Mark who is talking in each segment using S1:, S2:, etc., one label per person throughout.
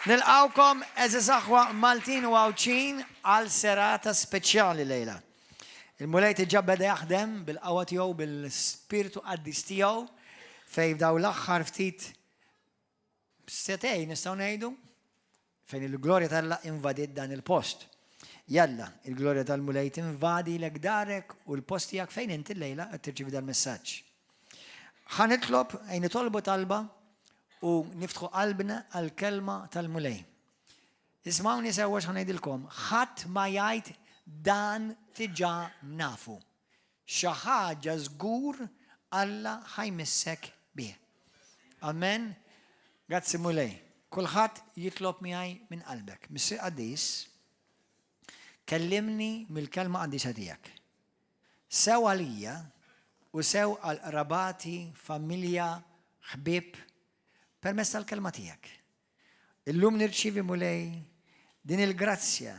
S1: Nilqgħukom għeżież aħwa Maltin u Għawdxin għal serata speċjali lejla. Il-Mulej diġà beda jaħdem bil-qawwa tiegħu bil-Spirtu Qaddis tiegħu fejn f'dawn l-aħħar ftit setej nistgħu ngħidu fejn il-glorja t'Alla invadiet dan il-post. Jalla, il-glorja tal-Mulej tinvadi lek darek u l-post tiegħek fejn inti llejla qed tirċievi dal-messaġġ. Ħa nitlob, ejja nitolbu talba u niftħu qalbna għall-kelma tal-Mulej. Ismawni sewwa x'ħa ngħidilkom, ħadd ma jgħid dan diġà nafu. Xi ħaġa żgur Alla ħa jmissek bih. Amen. Grazzi Mulej. Kulħadd jitlob miegħi minn qalbek. Missier qaddis, kellimni mill-kelma qaddisa tiegħek. Sew għalija u sew għal qrabati, familja, ħbieb, permezz tal-kelma tiegħek. Illum nirċievi Mulej din il-grazzja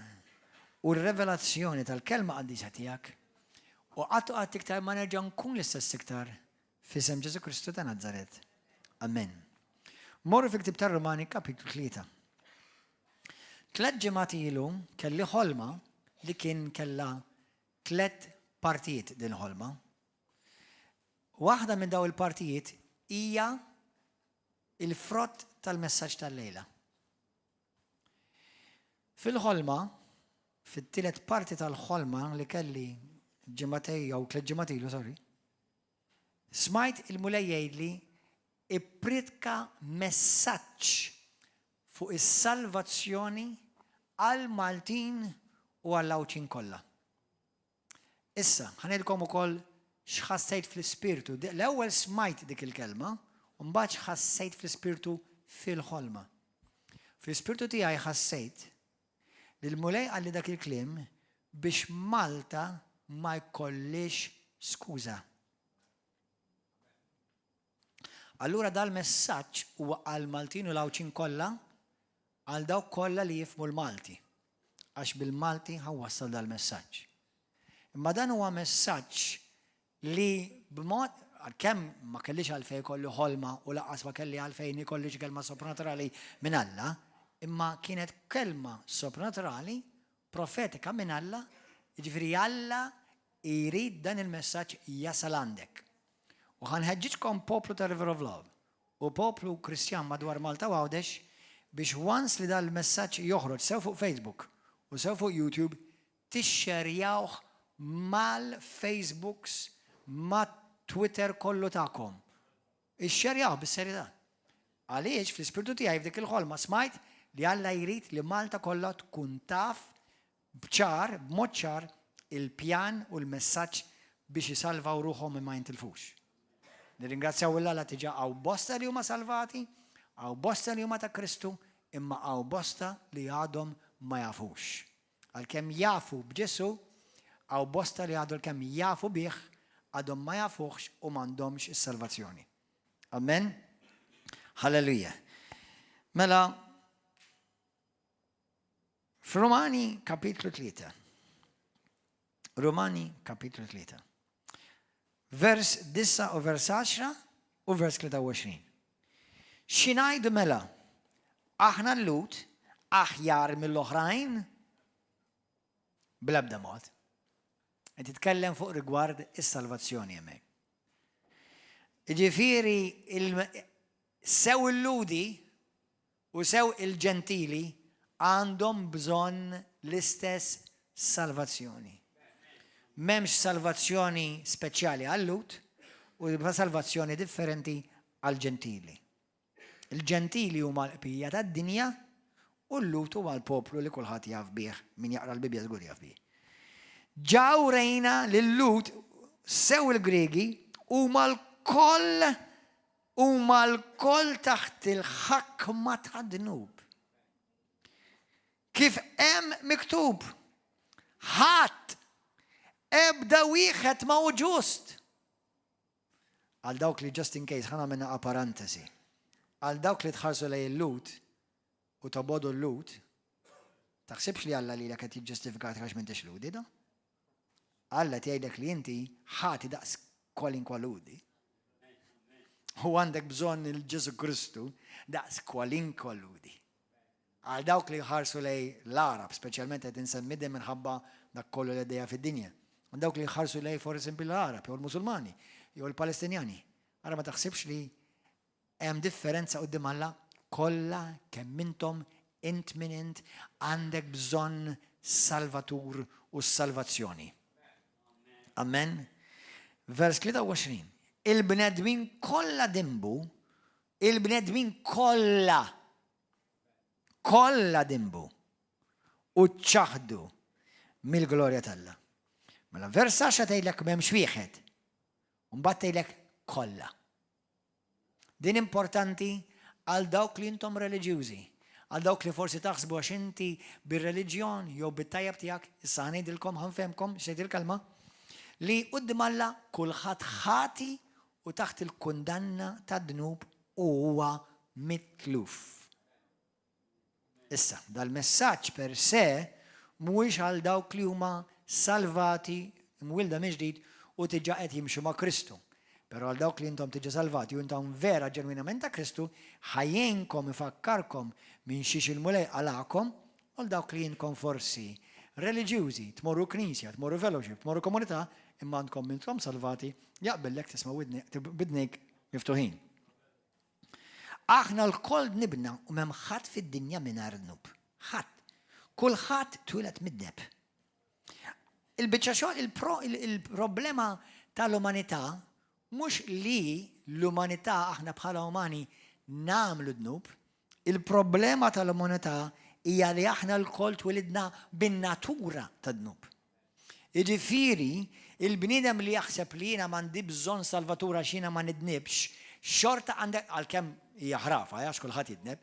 S1: u r-revelazzjoni tal-kelma qaddisa tiegħek u qatt u qatt iktar ma nerġa' nkun l-istess iktar f'isem Ġesù Kristu ta' Nazaret. Amen. Morru fil-ktieb tar-Rumani kapitlu 3. Tlet ġimgħat ilu kelli ħolma li kien kellha Tlett partijiet din il-ħolma. Waħda minn dawn il-partijiet hija il-frott tal-messaġġ tal-lejla. Fil-ħolma, fit-tielet parti tal-ħolma li kelli ġimagħtej jew tliet ġimgħat ilu, sorry, smajt il-Mulej jgħidli ippriedka messaġġ fuq is-salvazzjoni għall-Maltin u għall-Għawdxin kollha. Issa, ħa ngħidilkom ukoll x'ħassejt fl-ispirtu. L-ewwel smajt dik il-kelma, u mbagħad x'ħassejt fl-ispirtu fil-ħolma. Fl-ispirtu tiegħi ħassejt li l-Mulej qalli dak il-kliem biex Malta ma jkollhiex skuża. Allura dal-messaġġ huwa għall-Maltin u l-Għawdxin kollha, għal dawk kollha li jifhmu l-Malti, għax bil-Malti ħa nwassal dal-messaġġ. Imma dan huwa messaġġ li b'mod, għalkemm ma kellix għalfejn ikolli ħolma u lanqas ma kelli għalfejn ikolli xi kelma sopranaturali minn Alla, imma kienet kelma sopranaturali, profetika minn Alla, jiġifieri Alla jrid dan il-messaġġ jasal għandek. U ħa nħeġġiġkom poplu ta' River of Love u poplu Kristjan madwar Malta u Għawdex biex once li dal-messaġġ joħroġ sew fuq Facebook u sew fuq YouTube tixxerjawh mal-Facebooks, mat-Twitter kollu tagħkom. Ixxerjawh bis-serjetà. Għaliex fl-ispirtu tiegħi f'dik il-ħolma smajt li Alla jrid li Malta kollha tkun taf b'ċar, b'mod ċar, il-pjan u l-messaġġ biex isalvaw ruħhom u ma jintilfux. Nirringrazzjaw 'l Alla diġà hawn bosta li huma salvati, hawn bosta li huma ta' Kristu, imma hawn bosta li għadhom ma jafux. Għalkemm jafu b'Ġesù, hawn bosta li għadu kemm jafu bih, għadhom ma jafuhx u m'għandhomx is-salvazzjoni. Amen? Halleluja. Mela, F'Rumani kapitlu 3. Rumani kapitlu 3. Vers 9 u vers 10 u vers 23. X'ingħidu mela? Aħna l-Lhud aħjar mill-oħrajn? Bl-ebda mod. Qed titkellem fuq rigward is-salvazzjoni hemmhekk. Jiġifieri sew il-Lhudi u sew il-Ġentili għandhom bżonn l-istess salvazzjoni. M'hemmx salvazzjoni speċjali għal-Lhud u salvazzjoni differenti għall-Ġentili. Il-Ġentili huma l-qbija tad-dinja u l-Lhud huwa l-poplu li kulħadd jaf bih, min jaqra l-Bibbja żgur jaf bih. Ġa wrejna li l-Lhud sew il-Griegi huma lkoll Huma lkoll taħt il-ħakma tad-dnub. Kif hemm miktub, Ħadd, ebda wieħed ma hu ġust. Għal dawk li just in case, ħa nagħmel naqa parantesi. Għal dawk li tħarsu lejn il-Lhud u tobogħdu l-Lhud, taħsibx li Alla lilek qed jiġġustifikak għax m'intix Lhudi, do? Alla qed jgħidlek li inti ħati daqs kwalinkwa Lhudi. U għandek bżonn il-Ġesu Kristu daqs kwalinkwa Lhudi. Għal dawk li jħarsu lejn l-Għarab, speċjalment qed insemmi din minħabba dak kollu li għaddejja fid-dinja. Għal dawk li jħarsu lejn for example l-Għarab jew l-Musulmani jew l-Palestinjani. Ara ma taħsibx li hemm differenza quddiem Alla kollha kemm intom int min int għandek bżonn salvatur u salvazzjoni. Amen. Vers 23. Il-bnedmin kollha dinbu, il-bnedmin kollha kollha dinbu u ċaħdu mill-glorja t'Alla. Mela vers 10 tgħidlek m'hemmx wieħed. U mbagħad tgħidlek kollha. Din importanti għal dawk li intom reliġjużi, għal dawk li forsi taħsbu għax inti bir-reliġjon jew bit-tajjeb tiegħek, issa ħa ngħidilkom ħa nfehemkom x'tgħid il-kelma, li quddiem Alla kulħadd ħati u taħt il-kundanna tad-dnub u huwa mitluf. Issa, dal-messaġġ per se mhuwiex għal dawk li huma salvati, imwielda mill-ġdid u diġà qed jimxu ma' Kristu. Però għal dawk li intom diġà salvati u intom vera ġenwinament ta' Kristu, ħa jgħinkom ifakkarkom minn xiex il-Mulej qalagħkom, u għal dawk li inkom forsi reliġjużi, tmorru knisja, tmorru fellowship, tmorru komunità, imma għandkom intom salvati, jaqbillek tisma' b'widnejk miftuħin. Aħna lkoll dnibna u m'hemm ħadd fid-dinja mingħajr dnub. Ħadd. Kulħadd twieled midneb. Il-biċċa xogħol il-problema tal-umanità mhux li l-umanità aħna bħala umani nagħmlu dnub, il-problema tal-umanità hija li aħna lkoll twilidna bin-natura tad-dnub. Jiġifieri, il-bniedem li jaħseb li jiena m'għandi bżonn salvatur għax jiena ma nidnibx, xorta għandek, għalkemm hija ħrafa, għax kulħadd jidneb,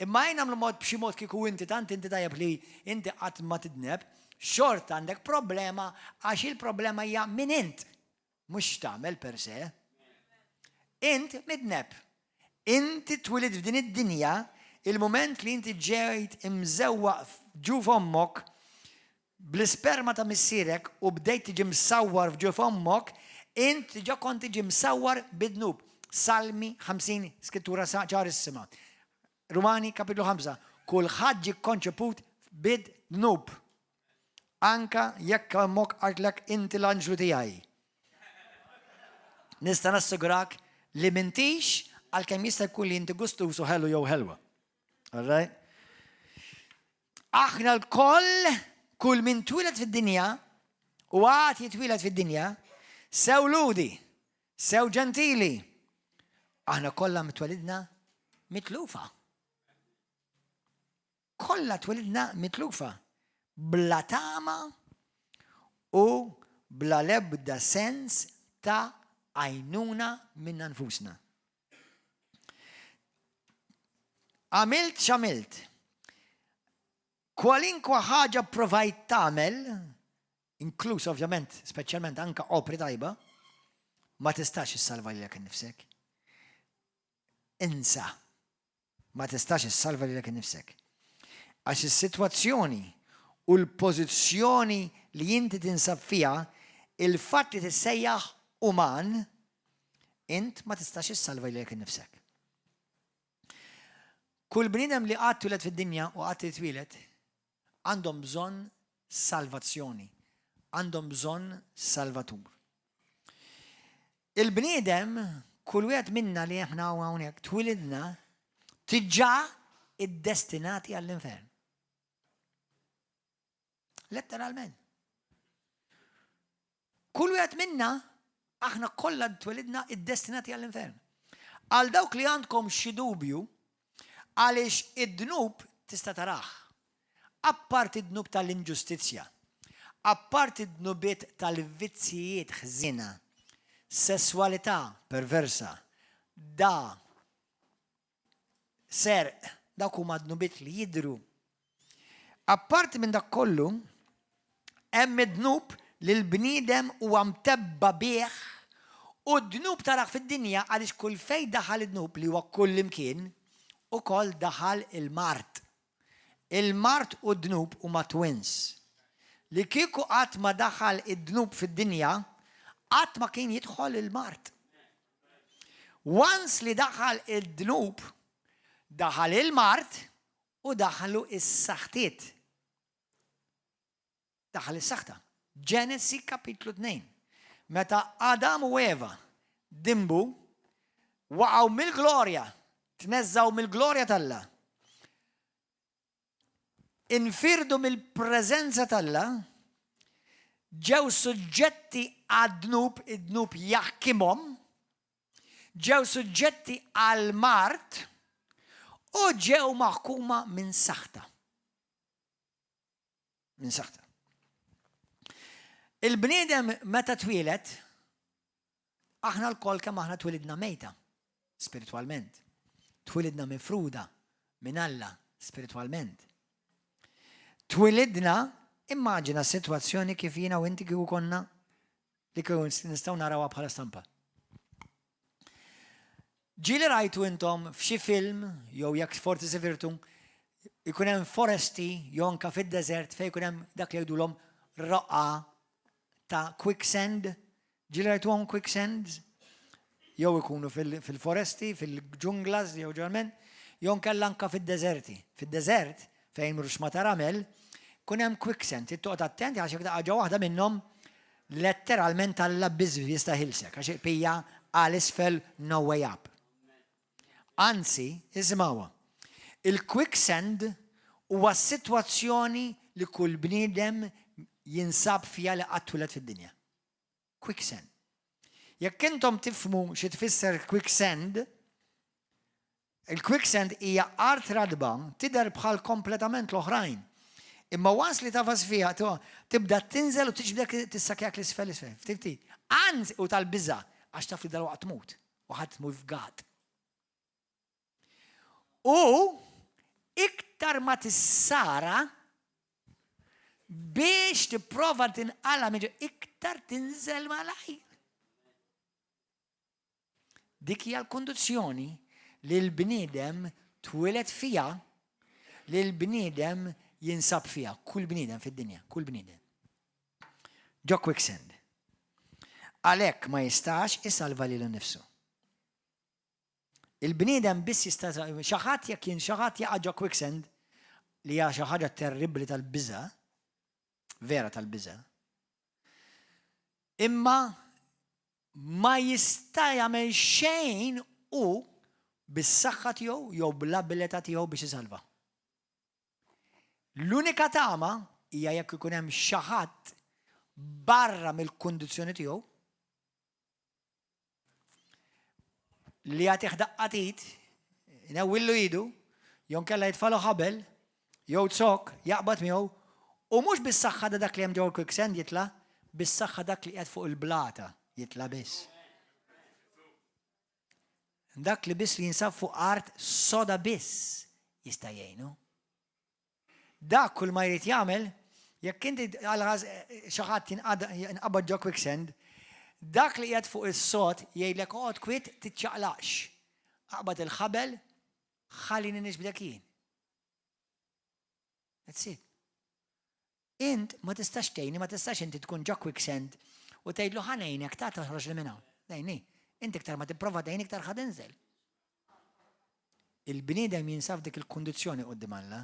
S1: imma ejja nagħmlu mod b'xi mod kieku inti tant inti tajjeb li inti qatt ma tidneb, xorta għandek problema għax il-problema hija min int, mhux x'tagħmel per se. Int midneb. Inti twilidt f'din id-dinja, il-mument li inti ġejt imżewwaq f'ġuf ommok bl-isperma ta' missierek u bdejt tiġi msawwar f'ġuf ommok, int diġà kont tiġi msawwar bid-dnub. Salmi 50, skrittura ċarissima. Rumani kapitlu 5, kulħadd ġie konċeput bid-dnub. Anka jekk ommok qaltlek inti l-anġlu tiegħi. Nista' nassigurak li m'intix għalkemm jista' jkun li inti gustuż u ħelu jew ħelwa. All right? Aħna lkoll, kull min twieled fid-dinja u għad jitwieled fid-dinja, sew Lhudi, sew Ġentili, aħna kollha twelidna mitlufa. Kollha twelidna mitlufa. Bla tama u bla lebda sens ta' għajnuna minna nfusna. Għamilt x'għamilt. Kwalinkwa ħaġa provajt tagħmel, inkluż ovvjament, speċjalment anka opri tajba, ma tistax issalva lilek innifsek. Insa. Ma tistax issalva lilek innifsek. Għax is-sitwazzjoni u l-pożizzjoni li inti tinsab fiha, il-fatt li tissejjaħ uman, int ma tistax issalva lilek innifsek. Kull bniedem li qatt twieled fid-dinja u qatt twieled għandhom bżonn salvazzjoni, għandhom bżonn salvatur. Il-bniedem, kull wieħed minna li aħna hawnhekk twilidna diġà iddestinati għall-infern. Letteralment. Kull wieħed minna aħna kollha twelidna iddestinati għall-infern. Għal dawk li għandkom xi dubju, għaliex id-dnub tista' tarah. Apparti id-dnub tal-inġustizzja, apparti id-dnubiet tal-vizzijiet ħżiena, sesswalità perversa, da, serq, dawk huma dnubiet li jidhru. Apparti minn dak kollu, hemm id-dnub li l-bniedem huwa mtebba bih u d-dnub tarah fid-dinja għaliex kull fejn daħal id-dnub li huwa kull imkien, ukoll daħal il-mard. Il-mard u d-dnub huma twins. Li kieku qatt ma daħal id-dnub fid-dinja, qatt ma kien jidħol il-mard. Once li daħal id-dnub, daħal il-mard u daħlu is-saħtiet. Daħal is-saħta. Ġenesi kapitlu 2. Meta Adam u Eva dinbu, waqgħu mill-glorja, tneżżgħu mill-glorja t'Alla. Infirdu mill-preżenza t'Alla, ġew suġġetti għad-dnub, id-dnub jaħkimhom, ġew suġġetti għall-mard u ġew maħkuma minn saħta. Minn saħta. Il-bniedem meta twieled, aħna lkoll kemm aħna twilidna mejta, spiritwalment. Twilidna mifruda minn Alla spiritwalment. Twilidna, immaġina situazzjoni kif jiena u inti kieku konna li kieku nistgħu narawha bħala stampa. Ġieli rajtu intom f'xi film jew jekk forsi sifirtu ikun hemm foresti jew anka fid-deżert fejn ikun hemm dak li jgħidulhom roqgħa ta' quicksand. Ġieli rajtuhom quicksands? Jew ikunu fil-foresti, fil-ġunglas, jew ġeneralment, jew nkella anka fid-deżerti. Fid-deżert fejn ruxma ta' ramel, kun hemm quicksand, toqgħod attent għax jekk taqa' ġo waħda minnhom letteralment Alla biss jista' jeħilsek, għax pija għal isfel no way up. Anzi, isimgħuha. Il-quicksand huwa sitwazzjoni li kull bniedem jinsab fiha li qatt twieled fid-dinja. Quicksand. Jekk intom tifhmu xi tfisser quicksand, il-quicksand hija art radba tidher bħal kompletament l-oħrajn. Imma once li tagħfas fiha, tibda tinżel u tiġbdek tissakjak l-isfel isfel. Ftit ftit. Anzi, u tal-biża' għax taf li dalwaqt tmut u ħadd tmut fgat. U iktar ma tissara biex tipprova tinqala minn iktar tinżel malajr. Dik hija l-kondizzjoni li l-bniedem twieled fiha, li l-bniedem jinsab fiha, kull bniedem fid-dinja, kull bniedem. Ġo quicksand. Għalhekk ma jistax isalva lilu nnifsu. Il-bniedem biss jista' xi ħadd jekk jien xi ħadd jaqa' ġo quicksand li hija xi ħaġa terribbli tal-biża', vera tal-biża'. Imma ma jista' jagħmel xejn u bis-saħħa tiegħu jew bl-abilità tiegħu biex isalva. L-unika tama hija jekk ikun hemm xi ħadd barra mill-kundizzjoni tiegħu li jagħtih daqqa t'id, inewwillu idu, jew nkella jitfalu ħabel, jew zokk, jaqbad miegħu, u mhux bis-saħħa ta' dak li hemm ġewwa l-quicksand jitla', bis-saħħa dak li qiegħed fuq il-blata jitla' biss. Dak li biss li jinsab fuq art soda biss jista' jgħinu. Dak kull ma jrid jagħmel, jekk inti għal xi ħadd jinqabad ġo quicksand, dak li qiegħed fuq is-sod jgħidlek oqgħod kwiet tiċċaqlaqx. Aqbad il-ħabel, ħallini niġbdek jien. That's it. Int ma tistax tgħinni, ma tistax inti tkun ġo quicksand u tgħidlu ħa ngħinek ta' toħroġ li minn hawn. Tgħinni. Inti iktar ma tipprova tgħin iktar ħa tinżel. Il-bniedem jinsab dik il-kundizzjoni quddiem Alla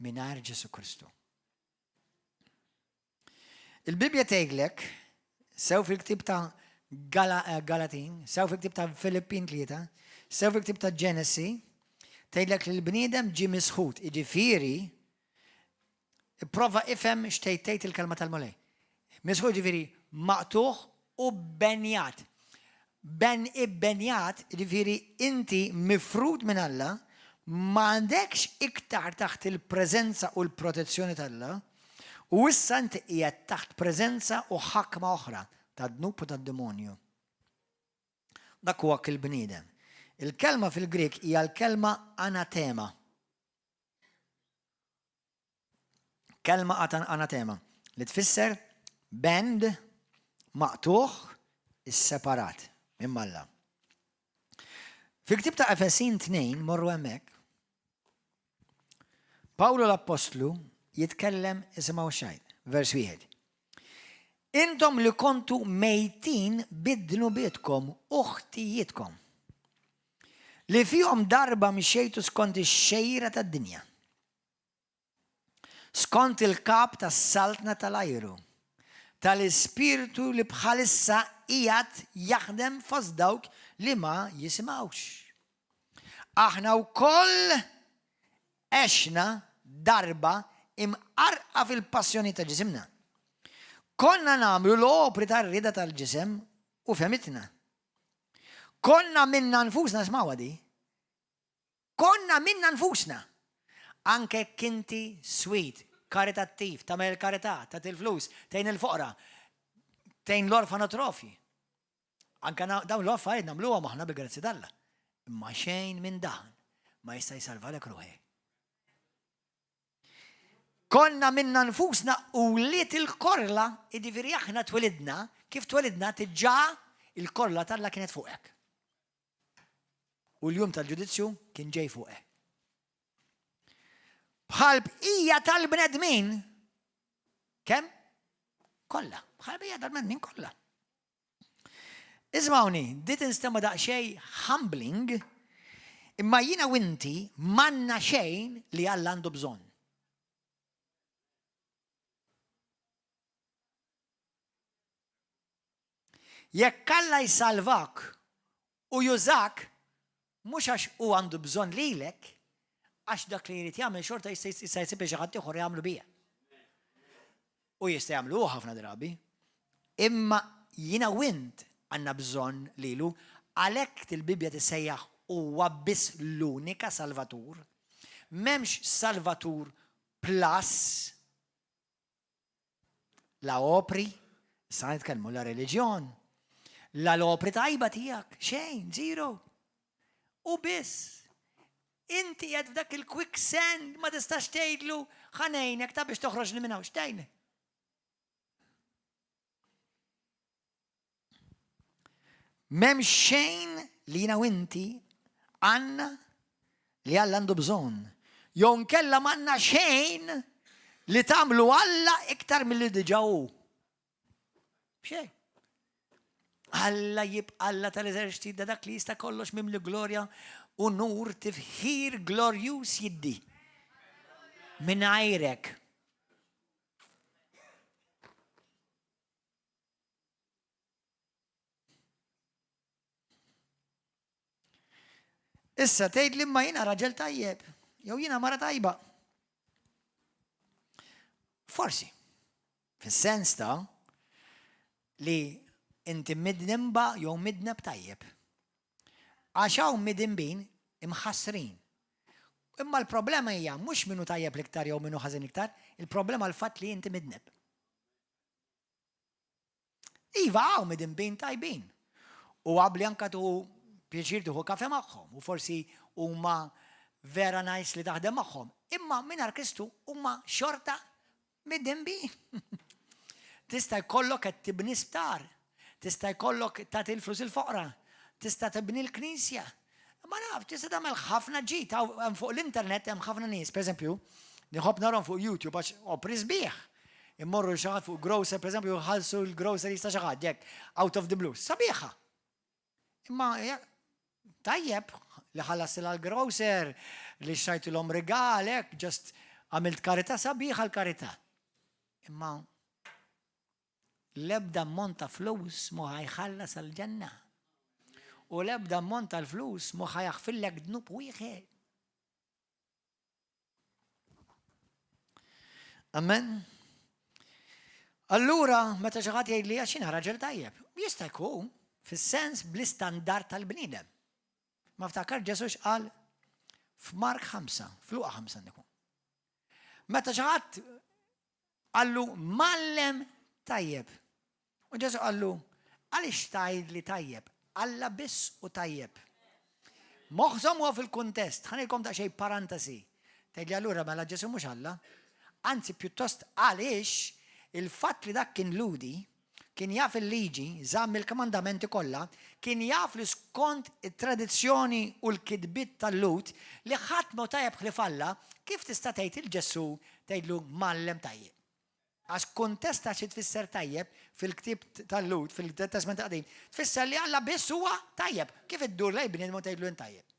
S1: mingħajr Ġesu Kristu. Il-Bibbja tgħidlek sew fil-ktib ta' eh, Galatin, sew fil-ktib ta' Filippin 3, sew fil-ktib ta' Ġenesi, tgħidlek li l-bniedem ġie misħut, jiġifieri Ipprova ifhem x'tgħid tgħid il-kelma tal-Mulej. Misħu ġifieri maqtugħ u benjat. Ben ibbenjat ġifieri inti mifrud minn Alla, m'għandekx iktar taħt il-preżenza u l-protezzjoni t'Alla, u issa inti qiegħed taħt preżenza u ħakma oħra tad-dnub u tad-demonju. Dak huwa kull bniedem. Il-kelma fil-Grieg hija l-kelma anatema. Kelma anatema li tfisser band maqtugħ isseparat minn Alla. Fil-ktib ta' Efesin 2 morru hemmhekk. Pawlu l-Appostlu jitkellem isimgħu xajt, vers wieħed. Intom li kontu mejtin bid-dnubietkom u ħtijietkom. Li fihom darba mxejtu skont ix-xejra tad-dinja. Skont il-kap tas-saltna tal-ajru, tal-ispirtu li bħalissa qiegħed jaħdem fost dawk li ma jisimgħux. Aħna wkoll għexna darba imqarrqa fil-passjoni ta' ġisimna. Konna nagħmlu l-opri tar-rieda tal-ġisem u fehmitna. Konna minna nfusna, smawha di, konna minna nfusna. Anke jekk inti sweet, karitattiv, tagħmel il-karità, tagħti l-flus, tgħin il-foqra, tgħin l-orfanotrofi. Anke dawn l-affarijiet nagħmluhom aħna bil-grazzja t'Alla. Imma xejn minn dan ma jista' jsalvalek ruħek. Konna minna nfusna wlied il-korla, jiġifieri aħna twelidna, kif twelidna diġà il-korla t'Alla kienet fuqek. U l-jum tal-ġudizzju kien ġej fuqek. Bħal bqija tal-bnedmin, kemm? Kollha, bħal bqija tal-bnedmin kollha. Ismawni, di tinstema daqsxejn humbling, imma jiena u inti m'għandna xejn li Alla għandu bżonn. Jekk Alla jsalvak u jużak, mhux għax hu għandu bżonn lilek, għax dak li jrid jagħmel xorta jista' jsib xi ħadd ieħor jagħmlu bija. U jista' jagħmlu hu ħafna drabi. Imma jiena u int għandna bżonn lilu, għalhekk il-Bibbja tissejjaħ huwa biss l-unika salvatur. M'hemmx salvatur plus la opri, issa nitkellmu la reliġjon, la l-opri tajba tiegħek, xejn, zero. U biss. Inti qed f'dak il-quicksand ma tistax tgħidlu ħa ngħinek ta' biex toħroġni minn hawn, x'tgħinni? M'hemm xejn li jiena u inti għandna li Alla għandu bżonn. Jew nkella m'għandna xejn li tagħmlu Alla iktar milli diġà hu. Xejn. Alla jibqa' Alla tal-eżerċti da dak li jista' kollox mimli glorja u nur tifħir glorjuż jiddi. Mingħajrek. Issa tgħid li ma jiena raġel tajjeb, jew jiena mara tajba. Forsi, fis-sens ta' li inti midnimba jew midneb tajjeb. Għax hawn midinbin imħassrin. Imma l-problema hija mhux minnu tajjeb l-iktar jew minnu ħażin iktar, il-problema l-fatt li inti midneb. Iva hawn midinbin tajbin. U abbli anka tuħu pjaċir tuħu kafe magħhom u forsi huma vera nice li taħdem magħhom. Imma mingħajr Kristu huma xorta midinbin. Tista' jkollok qed tibni sptar, tista' jkollok tagħti l-flus il-foqra, tista' tibni l-knisja. Ma naf, tista' tagħmel ħafna ġid hemm fuq l-internet hemm ħafna nies, pereżempju, nħobb narhom fuq YouTube għax opri sbieħ. Immorru xi ħadd fuq grocer, pereżempju, jħallsu l-groceries ta' xi ħadd jekk out of the blue. Sabiħa. Imma tajjeb li ħallastilha l-grocer, li xtrajtilhom rigal, hekk, just għamilt karità sabiħa l-karità. Imma l-ebda ammont ta' flus mhu ħa jħallas għall-ġenna. U l-ebda ammont tal-flus mhu ħa jaħfillek dnub wieħed. Amen. Allura, meta xi ħadd jgħid li għax jiena raġel tajjeb, jista' jkun fis-sens bl-istandard tal-bniedem. Ma ftakar Ġesu x'qal f'Mark 5, f'Luqa 5 nikun. Meta xi ħadd qallu mgħallem tajjeb. U Ġesu qallu, għaliex tgħidli tajjeb? Alla biss u tajjeb. Moħżom huwa fil-kuntest, ħanilkom daqsxejn parantesi. Tgħidli allura mela Ġesu mhux Alla. Anzi pjuttost għaliex il-fatt li dak kien Lhudi, kien jaf il-liġi, żamm il-kmandamenti kollha, kien jaf li skont it-tradizzjoni u l-kitbiet tal-Lhud li ħadd m'hu tajjeb ħlief Alla, kif tista' tgħid 'il Ġesù tgħidlu mgħallem tajjeb? Għax kuntest ta' xi tfisser tajjeb fil-ktieb tal-Lhud, fil-Testment Qadim, tfisser li Alla biss huwa tajjeb. Kif iddur lejn bniedem u tgħidlu int tajjeb?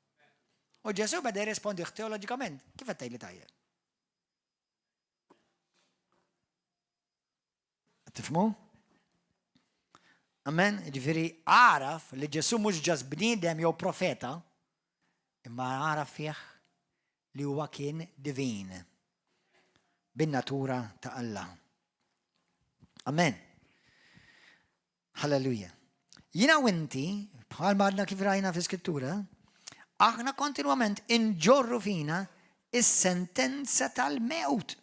S1: U Ġesù beda jirrispondih teoloġikament, kif qed tgħidli tajjeb? Tifhmu? Amen? Ġifieri għaraf li Ġesù mhux ġas bniedem jew profeta, imma għaraf fih li huwa kien divin bin-natura ta' Alla. Amen. Halleluja. Jiena u inti, bħalma għadna kif rajna fl-Iskrittura, aħna kontinwament inġorru fina is-sentenza tal-mewt.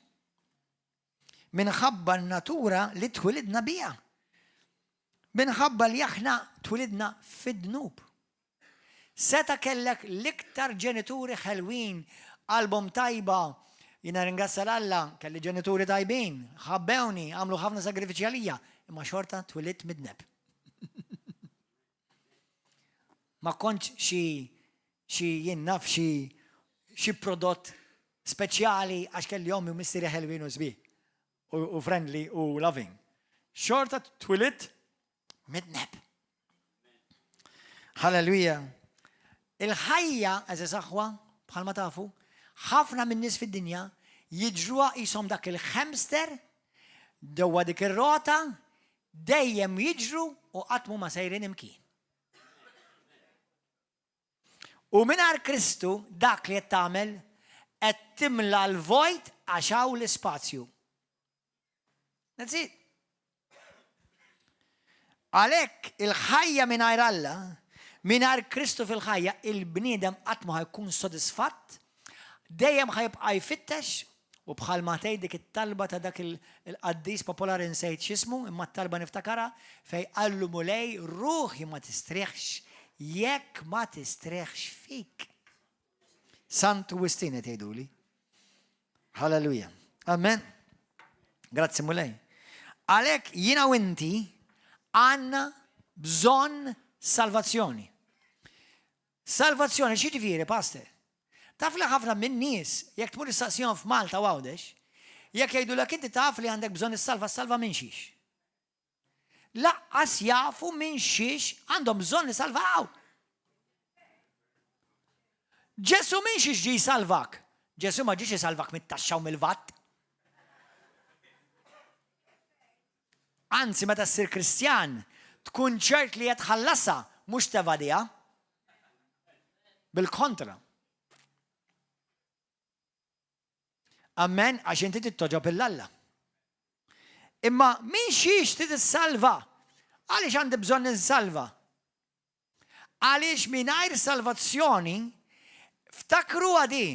S1: Minħabba n-natura li twilidna biha. Minħabba li aħna twilidna fid-dnub. Seta' kellek l-iktar ġenituri ħelwin, qalbhom tajba, jiena nirringrazzja 'l Alla, kelli ġenituri tajbin, ħabbewni, għamlu ħafna sagrifiċċji għalija, imma xorta twilidt midneb. Ma kontx xi xi jien naf xi xi prodott speċjali għax kelli ommi u missieri ħelwin u sbieħ u friendly u loving. Xorta twilidt Midneb. Halleluja. Il-ħajja, għeżież aħwa, bħalma tafu, ħafna minn nies fid-dinja jiġruha qishom dak il-hamster ġewwa dik ir-rota dejjem jiġru u qatt mhuma sejrin imkien. U mingħajr Kristu dak li qed tagħmel qed timla l-vojt għax hawn l-ispazju. That's it. Għalhekk il-ħajja mingħajr Alla, mingħajr Kristu fil-ħajja, il-bniedem qatt ma jkun sodisfatt, dejjem ħajbqa' jfittex u bħal ma tgħid dik it-talba ta' dak il-qaddis popolari nsejt x'ismu, imma t-talba niftakarha fej qallu Mulej ruħi ma tistrieħx jekk ma tistrieħx fik. Santu Wistin qed jgħiduli. Halleluja. Amen. Grazzi Mulej. Għalhekk jiena u inti għandna bżonn salvazzjoni. Salvazzjoni xi ġifieri, pastor? Taf li ħafna minn nies, jekk tmur issaqsihom f'Malta u Għawdex, jekk jgħidulek inti taf li għandek bżonn issalva, salva minn xiex. Laqqas jafu minn xiex għandhom bżonn isalvaw. Ġesu minn xiex ġi jsalvak? Ġesu ma ġiex isalvak mit-taxxa u mill-vat. Anzi, meta ssir Kristjan, tkun ċert li qed tħallasha, mhux tevadiha. Bil-kontra. Amen, għax inti tittoġob il-Alla. Imma min xiex trid issalva? Għaliex għandi bżonn insalva? Għaliex mingħajr salvazzjoni, ftakru għadi,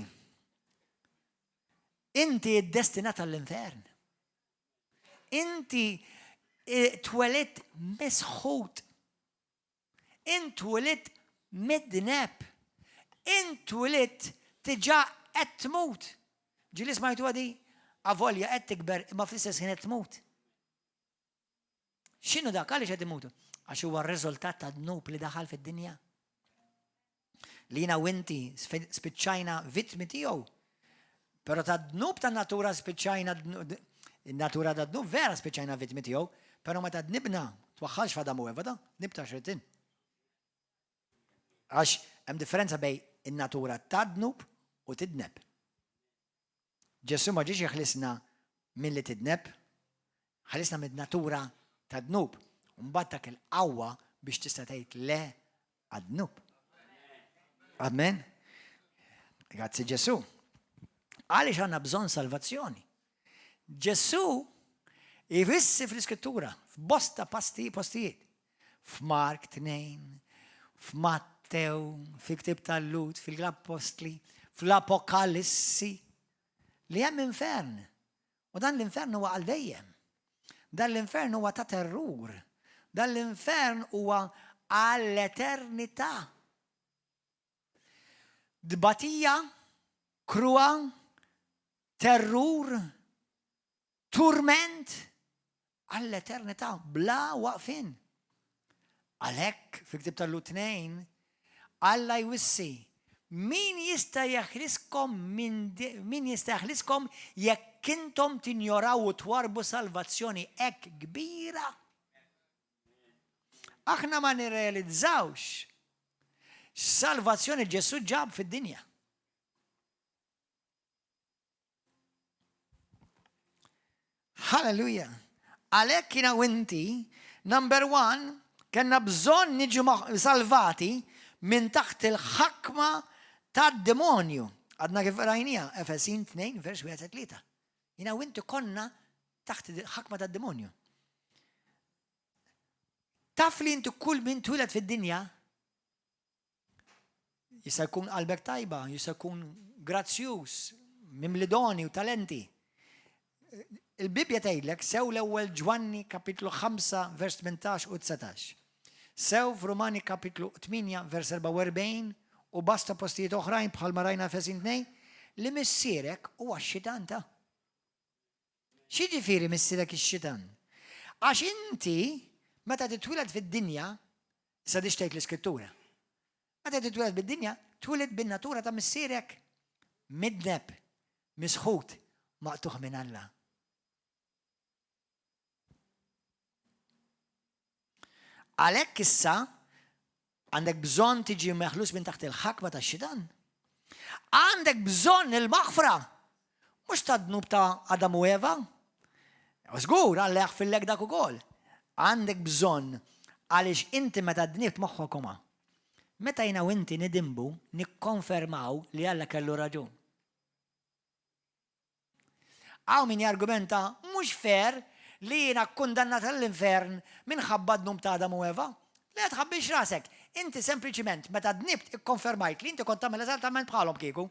S1: inti ddestinat għall-infern. Inti eh, twelidt misħut. Int twilidt midneb. Int twilidt diġà qed tmut. Ġieli smajtuha di? Avolja qed tikber imma fl-istess ħin qed tmut. X'inhu dak? Għaliex qed imutu? Għax huwa r-riżultat ta' dnub li daħal fid-dinja. Li jiena u inti spiċċajna vittmi tiegħu. Però ta' dnub ta' natura spiċċajna natura ta' dnub vera spiċċajna vittmi tiegħu, però meta dnibna twaħħalx f'Adam u Eva da, dnib ta' xritin. Għax hemm differenza bej in-natura ta' dnub u tidneb. Ġesù ma ġiex jeħlisna milli tidneb, ħelisna mid-natura tad-dnub. U mbagħad tak il-qawwa biex tista' tgħid le għad-dnub. Amen. Grazzi Ġesù. Għaliex għandna bżonn salvazzjoni? Ġesù jfissi fl-Iskrittura, f'bosta pasti postijiet. F'Mark 2, f'Mattew, fil-ktib tal-Lut, fil-Appostli, fl-Apokalissi, li hemm infern. U dan l-infern huwa għal dejjem. Dan l-infern huwa ta' terrur. Dan l-infern huwa għall-eternità. Tbatija, kruha, terrur, turment għall-eternità bla waqfien. Għalhekk fil-ktib tal-Lut 2 Alla jwissi min jista' jeħliskom minn min jista' jeħliskom jekk intom tinjoraw u twarbu salvazzjoni hekk kbira. Aħna ma nirrealizzawx x'salvazzjoni Ġesù ġab fid-dinja. Halleluja. Għalhekk jiena u inti, number one, kellna bżonn niġu salvati minn taħt il-ħakma tad-demonju. Għadna kif rajnija, Efesin 2, vers 1 3. Jiena u inti konna taħt il-ħakma tad-demonju. Taf li inti kull min twieled fid-dinja jista' jkun qalbek tajba, jista' jkun grazzjuż, mimli doni u talenti. Il-Bibbja tgħidlek sew l-ewwel Ġwanni kapitlu 5 vers 18 u 19. Sew f'Rumani kapitlu 8 vers 44 u basta postijiet oħrajn bħalma rajna Efesin 2 li missierek huwa x-xitan ta' X'jiġifieri missierek ix-xitan? Għax inti meta titwieled fid-dinja, issa di x'tgħid l-Iskrittura. Meta titwieled bid-dinja, twieled bin-natura ta' missierek midneb, misħut, maqtugħ minn Alla. Għalhekk issa għandek bżonn tiġi meħlus minn taħt il-ħakma tax-xitan. Għandek bżonn il-maħfra, mhux ta' dnub ta' Adam u Eva. Żgur, Alla jaħfillek dak ukoll. Għandek bżonn għaliex inti meta dnibt moħħok huma. Meta jiena u inti nidinbu, nikkonfermaw li Alla kellu raġun. Hawn min jargumenta, mhux fair li jiena kkundannat għall-infern minħabba d-dnub ta' Adam u Eva. Le tħabbix rasek, inti sempliċiment meta dnibt ikkonfermajt li inti kont tagħmel eżattament bħalhom kieku.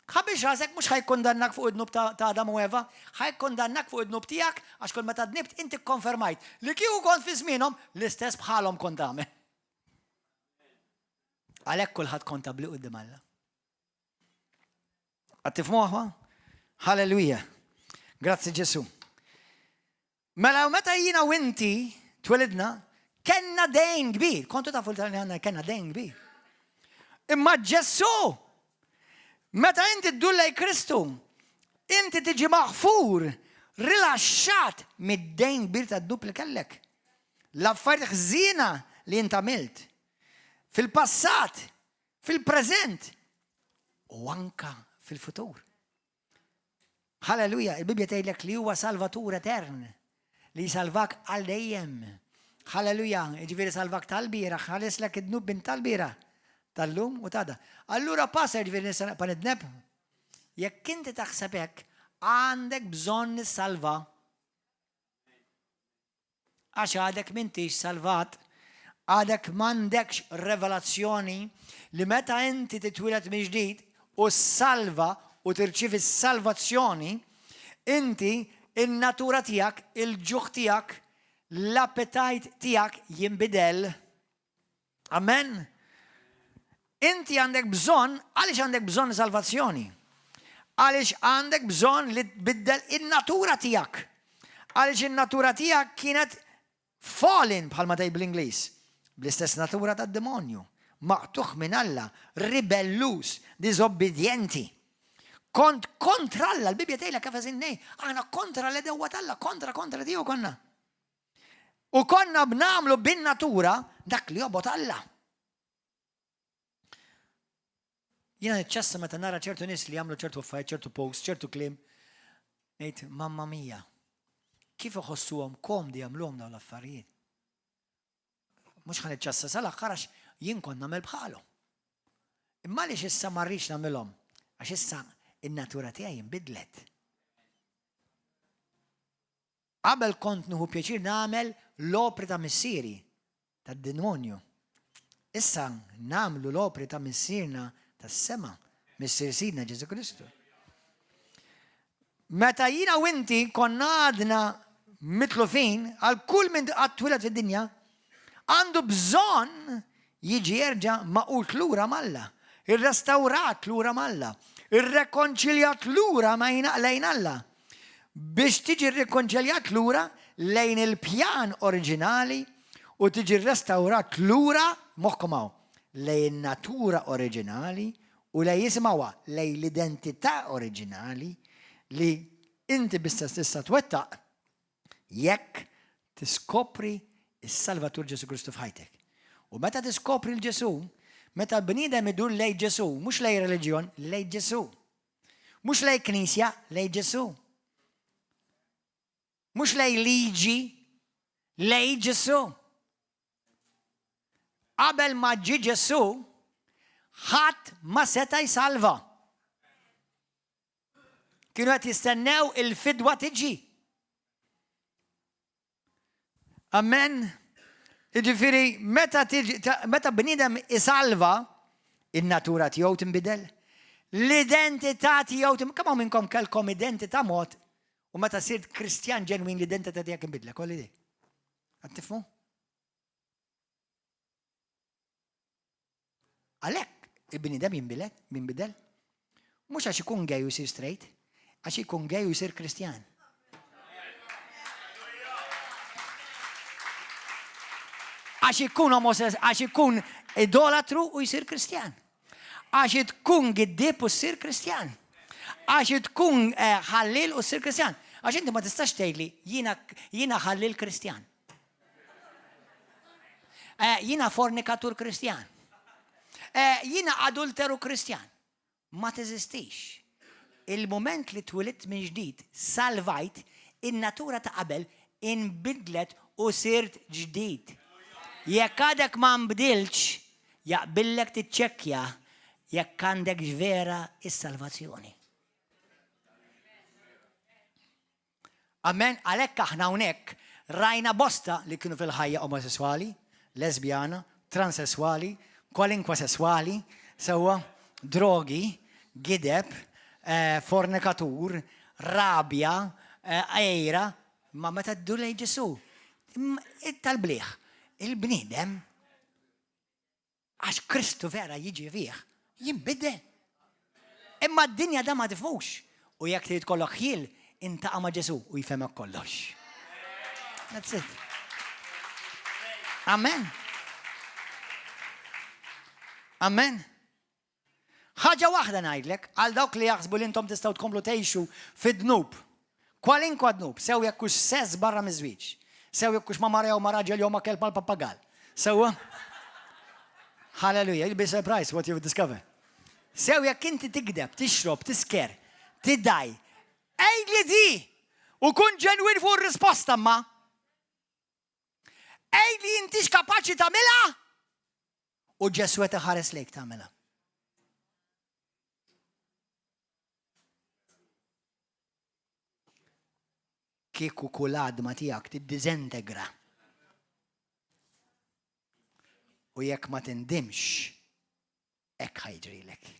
S1: Tħabbix rasek mhux ħa jikkundannak fuq id-dnub ta' Adam u Eva, ħa jikkundannak fuq id-dnub tiegħek għax kull meta dnibt inti kkonfermajt li kieku kont fi żmienhom l-istess bħalhom kont tagħmel. Għalhekk kulħadd kontabbli quddiem Alla. Qed tifhmuha? Halleluja. Grazzi Ġesu. Mela meta jiena u inti twelidna, kellna dejn kbir. Kontu tafu li għandna kellna dejn kbir. Imma Ġesu, meta inti ddur lej Kristu, inti tiġi maħfur, rilaxxat mid-dejn kbir tad-dnub li kellek. L-affarijiet ħżiena li int għamilt. Fil-passat, fil-preżent u anka fil-futur. Halleluja, il-Bibja tgħidlek li huwa salvatur etern li jsalvak għal dejjem. Halleluja, jiġifieri salvak tal-bieraħ, ħalislek id-dnub minn tal-bieraħ, tal-lum u t'għada. Allura pastor jiġifieri nista' nibqa' nidneb? Jekk inti taħseb hekk, għandek bżonn is-salva. Għax għadek m'intix salvat, għadek m'għandekx revelazzjoni li meta inti titwieled mill-ġdid u ssalva u tirċievi s-salvazzjoni, inti in-natura tiegħek, il-ġuħ tiegħek, l-appetite tiegħek jinbidel. Amen. Inti għandek bżonn, għaliex għandek bżonn salvazzjoni? Għaliex għandek bżonn li tbiddel in-natura tiegħek. Għaliex in-natura tiegħek kienet fallen bħalma tgħid bl-Ingliż. Bl-istess natura tad-demonju. Maqtugħ minn Alla, ribelluż, diżobbidjenti. Kont kontra Alla, l-Bibja tgħidlek Efesin 2, aħna kontra l-edewwa t'Alla, kontra kontra tiegħu konna. U konna b'nagħmlu bin-natura dak li jobgħod Alla. Jiena niċċassa meta nara ċertu nies li jagħmlu ċertu affarijiet, ċertu post, ċertu kliem. Ngħid, mamma mia, kif iħossuhom komdi jagħmluhom dawn l-affarijiet? Mhux ħa niċċassa sal-aħħar għax jien kont nagħmel bħalhom. Imma għaliex issa ma rridx nagħmilhom? Għax issa in-natura tiegħi inbidlet. Qabel kont nieħu pjaċir nagħmel l-opri ta' missieri, tad-demonju. Issa nagħmlu l-opri ta' Missierna tas-sema, Missier Sidna Ġesù Kristu. Meta jiena u inti konna għadna mitlufin għal kull min qatt twieled fid-dinja, għandu bżonn jiġi jerġa' magħqud lura m'Alla, irrestawrat lura m'Alla, irrekonċiljat lura ma' lejn Alla. Biex tiġi rrikonċiljat lura lejn il-pjan oriġinali u tiġi rrestawrat lura, moħħkom hawn, lejn in-natura oriġinali u lejn, isimgħuha, lejn l-identità oriġinali li inti biss tista' twettaq jekk tiskopri s-Salvatur Ġesù Kristu f'ħajtek. U meta tiskopri l Ġesù, meta l-bniedem idur lejn Ġesù, mhux lejn reliġjon, lejn Ġesù. Mhux lej knisja, lej Ġesù. Mhux lej liġi, lej Ġesù. Qabel ma ġie Ġesù, ħadd ma seta' jsalva. Kienu qed jistennew il-fidwa tiġi. Amen. Jiġifieri meta tiġi meta bniedem isalva, in-natura tiegħu tinbidel, l-identità tiegħu tinbidel. Kemm hawn minnkom kellkom identità mod u meta sirt Kristjan ġenwin l-identità tiegħek inbidlet, kolli di. Qed tifhmu? Għalhekk il-bniedem jinbidel, jinbidel. Mhux għax ikun gay u jsir straight, għax ikun gay u jsir Kristjan. Għax ikun homosess, għax ikun idolatru u jsir Kristjan. Għax tkun giddib u ssir Kristjan. Għax tkun eh, ħallil u ssir Kristjan. Għax inti ma tistax tgħidli jiena ħallil Kristjan. Eh, jiena fornikatur Kristjan. Eh, jiena adulteru Kristjan. Ma teżistix. Il-moment li twilidt minn ġdid, salvajt, in-natura ta' qabel inbidlet u sirt ġdid. Jekk għadek ma nbdiltx, jaqbillek tiċċekkja jekk għandekx vera is-salvazzjoni. Amen, għalhekk aħna hawnhekk rajna bosta li kienu fil-ħajja omosesswali, lesbjana, transesswali, kwalinkwa sesswali, sewwa, drogi, gideb, eh, fornikatur, rabja, eh, għejra, ma meta ddur lejn Ġesù, tal-bliħ, il-bniedem Għax Kristu vera jiġi fih, jinbidel. Imma d-dinja da ma tifhmux. U jekk trid kollok ħjiel, intaqa' ma' Ġesù u jfehmek kollox. That's it. Amen. Amen. Ħaġa waħda ngħidlek, għal dawk li jaħsbu li intom tistgħu tkomplu tgħixu fid-dnub. Kwalinkwa dnub, sew jekk hux sess barra miż-żwieġ, sew jekk hux ma' mara jew ma' raġel jew ma' kelb mal-pappagall. Sewwa? Hallelujah, you'll be surprised what you will discover. Sew jekk inti tigdeb, tixrob, tisker, tidaj, għidli di u kun ġenwin fuq ir-risposta ma. Għidli intix kapaċi tagħmilha u Ġesù qed iħares lejk tagħmilha. Kieku kull għadma tiegħek tiddiżentegra. U jekk ma tindimx, hekk ħajġrilek.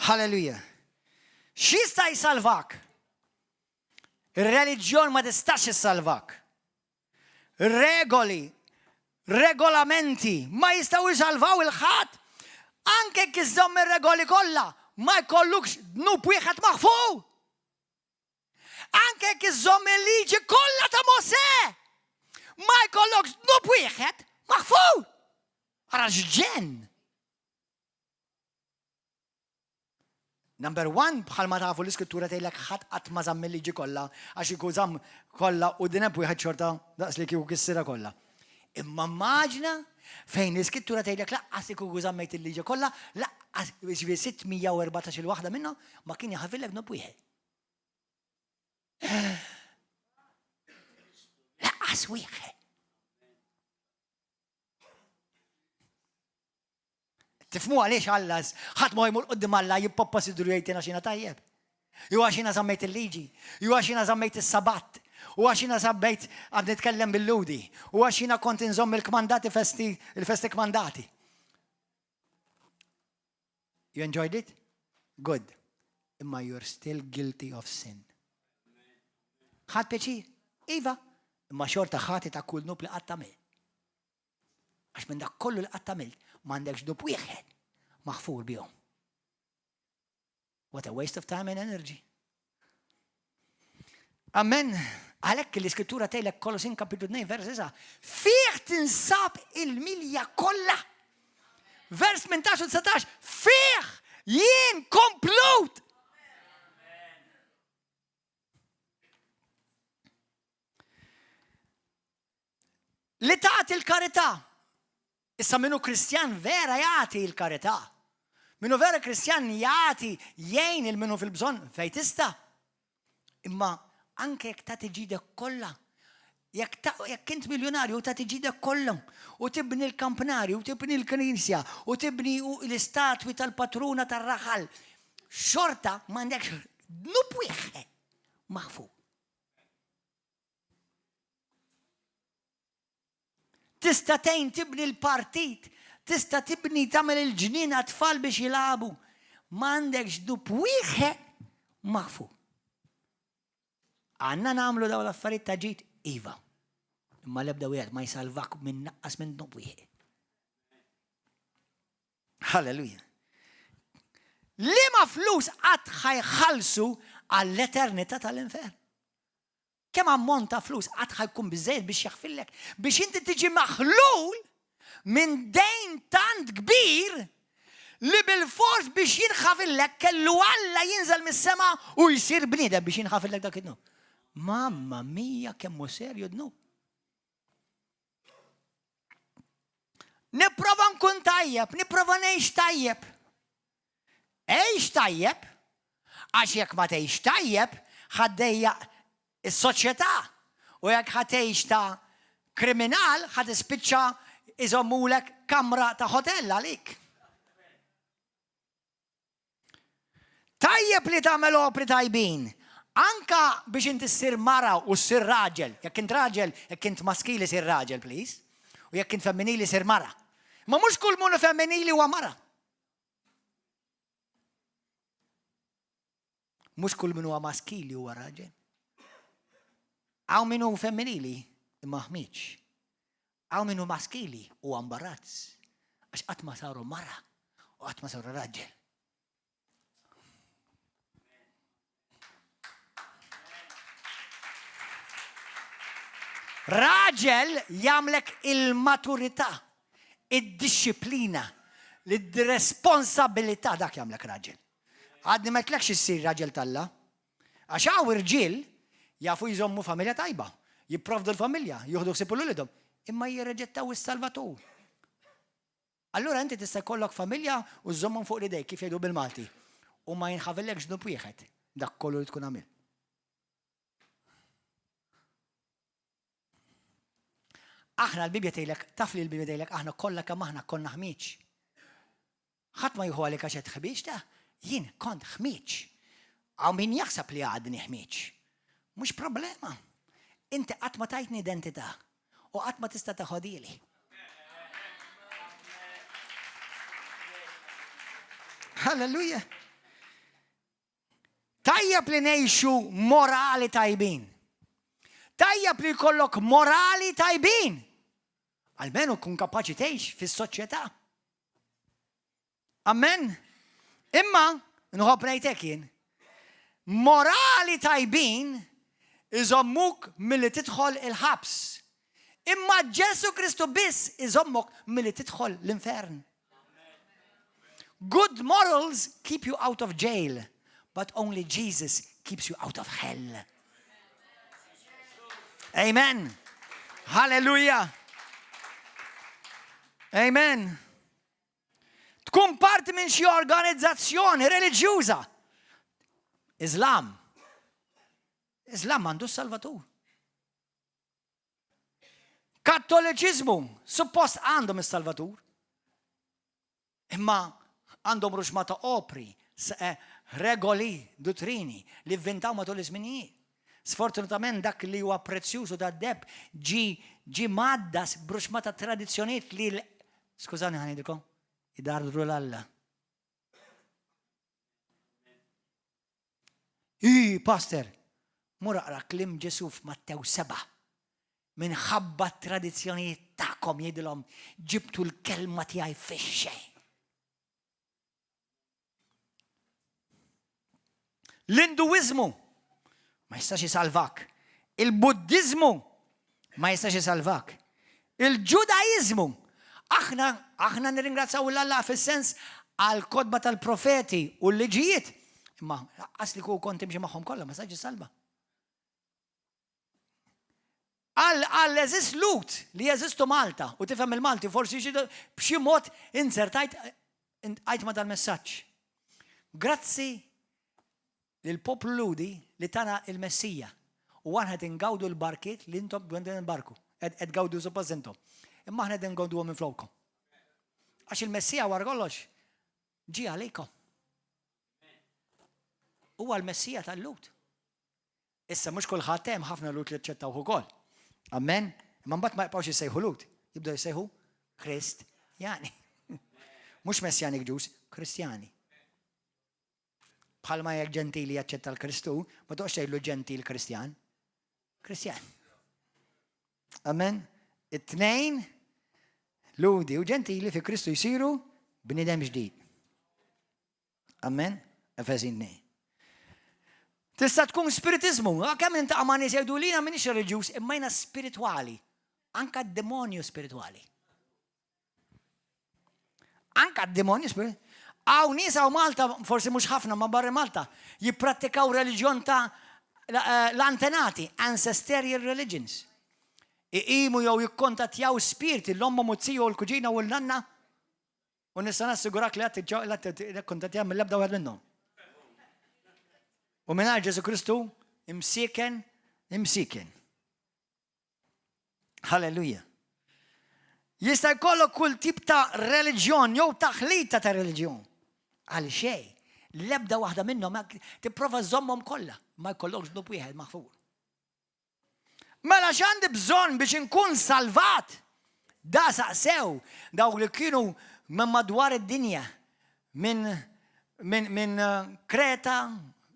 S1: Halleluja. X'jista' jsalvak? Ir-reliġjon ma tistax issalvak. Regoli, regolamenti ma jistgħu jsalvaw il-ħadd. Anke jekk iżżomm ir-regoli kollha, ma jkollukx dnub wieħed maħfur. Anke jekk iżżomm il-liġi kollha ta' Mosè, ma jkollokx dnub wieħed maħfur. Ara x'ġenn! Number one, bħalma tafu l-iskrittura tgħidlek ħadd qatt ma żamm il-liġi kollha għax kieku żamm kollha u dineb wieħed xorta daqs li kieku kissirha kollha. Imma immaġina fejn l-iskrittura tgħidlek laqqas li kieku żammejt il-liġi kollha, laqqas jiġifieri 614 il-waħda minnhom ma kien jaħfirlek dnub wieħed. Laqqas wieħed. Tifhmu għaliex Alla ħadd ma jmur quddiem Alla jippoppa sidru jgħid jiena xina tajjeb. Jew għax jiena żammejt il-liġi, jew għax jiena żammejt is-Sabat, u għax jiena żammejt għad nitkellem bil-Lhudi, u għax jiena kont inżomm il-kmandati festi, il-festi kmandati. You enjoyed it? Good. Imma you're still guilty of sin. Ħadd pjaċir? Iva, imma xorta ħati ta' kull nub li qatt tagħmel. Għax minn dak kollu li qatt għamilt m'għandekx dub wieħed maħfur bihom. What a waste of time and energy. Amen. Għalhekk l-iskrittura tgħidlek Kolosin kapitlu 2 vers 9, fih tinsab il-milja kollha. Vers 18 u 19, fih jien komplut. Li tagħti l-karità. Issa min hu Kristjan vera jagħti l-karità. Min hu vera Kristjan jagħti jgħin il min hu fil-bżonn fejn tista'. Imma anke jekk tagħti ġidek kollha, jekk jekk int miljonarju tagħti ġidek kollha u tibni l-kampnari u tibni l-knisja u tibni l-istatwi tal-patruna tar-raħal, xorta m'għandekx dnub wieħed maħfur. Tista' tgħin tibni l-partit, tista' tibni tagħmel il-ġnien għat-tfal biex jilagħbu. M'għandekx dnub wieħed maħfur. Għandna nagħmlu dawn l-affarijiet ta' ġid? Iva. Imma l-ebda wieħed ma jsalvak minn naqqas minn dnub wieħed. Halleluja. Liema flus qatt ħajħallsu għall-eternità tal-infern? Kemm ammont ta' flus qatt ħa jkun biżżejjed biex jaħfirlek biex inti tiġi maħlul minn dejn tant kbir li bilfors biex jinħafirlek kellu Alla jinżel mis-sema u jsir bniedem biex jinħafirlek dak id-dnub. Mamma mia kemm hu serju dnub. Nipprova nkun tajjeb, nipprova ngħix tajjeb. Għix tajjeb, għax jekk ma tgħix tajjeb, ħa ddejjaq is-soċjetà. U jekk ħa tgħix ta' kriminal, ħa tispiċċa iżommulek kamra ta' ħotell għalik. Tajjeb li tagħmel opri tajbin, anka biex inti ssir mara u ssir raġel. Jekk int raġel, jekk int maskili sir raġel, please. U jekk int femminili sir mara. Ma mhux kull munu femminili huwa mara. Mhux kull min huwa maskili huwa raġel. Hawn min hu femminili imma ħmiġ. Hawn min hu maskili u ambarazz. Għax qatt ma saru mara u qatt ma saru raġel. Raġel jagħmlek il-maturità, id-dixxiplina, l-responsabilità dak jagħmlek raġel. Għadni ma tlekx issir raġel talla. Għax hawn irġiel jafu jżommu familja tajba, jipprovdu l-familja, jieħdu ħsieb uliedhom, imma jirreġettaw is-Salvatur. Allura inti tista' jkollok familja u żżommhom fuq l-idejk kif jgħidu bil-Malti u ma jinħafillekx dnub wieħed dak kollu li tkun għamilt. Aħna l-Bibja tgħidlek, taf li l-Bibja tgħidlek aħna kollha kemm aħna konna ħmieġ. Ħadd ma jieħu għalik għax qed ħmieġ ta' jien kont ħmieġ. Hawn min jaħseb li għadni ħmieġ. Mhux problema. Inti qatt ma tajtni identità u qatt ma tista' taħodili. Halleluja. Tajjeb li ngħixu morali tajbin. Tajjeb li jkollok morali tajbin. Almenu kun kapaċi tgħix fis-soċjetà. Amen. Imma, nħobb ngħidlek jien, morali tajbin iżommuk milli tidħol il-ħabs. Imma Ġesu Kristu biss iżommok milli tidħol l-infern. Good morals keep you out of jail, but only Jesus keeps you out of hell. Amen. Hallelujah. Amen. Tkun parti minn xi organizzazzjoni reliġjuża. Islam. Islam għandu salvatur. Kattoliċiżmu suppost għandhom is-salvatur. Imma għandhom ruxma ta' opri, eh, regoli, duttrini li vvintaw matul iż-żminijiet. Sfortunatament dak li huwa prezzjuż u tad-deheb ġie ġie mgħaddas b'ruxma ta' tradizzjonijiet li skużani ħa ngħidilkom, idardru 'l Alla. Ii, pastor, mur aqra kliem Ġesù f'Mattew 7. Minħabba t-tradizzjonijiet tagħkom jgħidilhom ġibtu l-kelma tiegħi fix-xejn. L-Induiżmu ma jistax isalvak. Il-Buddiżmu ma jistax isalvak. Il-Ġudaiżmu aħna aħna nirringrazzjaw 'l Alla fis-sens għal kotba tal-profeti u l-liġijiet. Imma qas li kont timxi magħhom kollha ma jistax isalva. Għal għeżież Lhud li jeżistu Malta u tifhem il-Malti forsi xi b'xi mod inzertajt għajt ma dal-messaġġ. Grazzi lill-poplu Lhudi li tana il-Messija u aħna qed ingawdu l-barkiet li intom qegħdin inbarku. Qed gawdu suppost intom. Imma aħna qed ingawduhom minn flokkom. Għax il-Messija wara kollox ġie għalikom. Huwa l-Messija tal-Lhud. Issa mhux kulħadd hemm ħafna Lhud li aċċettawh ukoll. Amen. Imma mbagħad ma jibqgħux jissejħu Lhud, jibdew jissejħu Kristjani. Mhux Messianic Jews, Kristjani. Bħalma jekk ġentili jaċċetta l-Kristu, ma toqgħodx tgħidlu ġentil Kristjan. Kristjan. Amen. It-tnejn Lhudi u ġentili fi Kristu jsiru bniedem ġdid. Amen. Efesin 2. Tista' tkun spiritizmu. Kemm niltaqa' ma' nies jgħidu li jiena m'iniex reliġjuż imma jiena spiritwali. Anka d-demonju spiritwali. Anka d-demonju spiritwali. Hawn nies hawn Malta, forsi mhux ħafna ma barra Malta, jipprattikaw reliġjon ta' l-antenati, ancestral religions. Iqimu jew jikkontattjaw spirti l-ommhom u z-ziju u l-kuġina u l-nanna. U nista' nassigurak li għad kontattjaw mill-ebda wieħed minnhom. U mingħajr Ġesu Kristu, imsiken, imsiken. Halleluja. Jista' jkollok kull tip ta' reliġjon jew taħlita ta' reliġjon. Għal xej, l-ebda waħda minnhom tipprova żommhom kollha, ma jkollokx dnub wieħed maħfur. Mela x'għandi bżonn biex inkun salvat? Da saqsew dawk li kienu minn madwar id-dinja, minn min, min Kreta,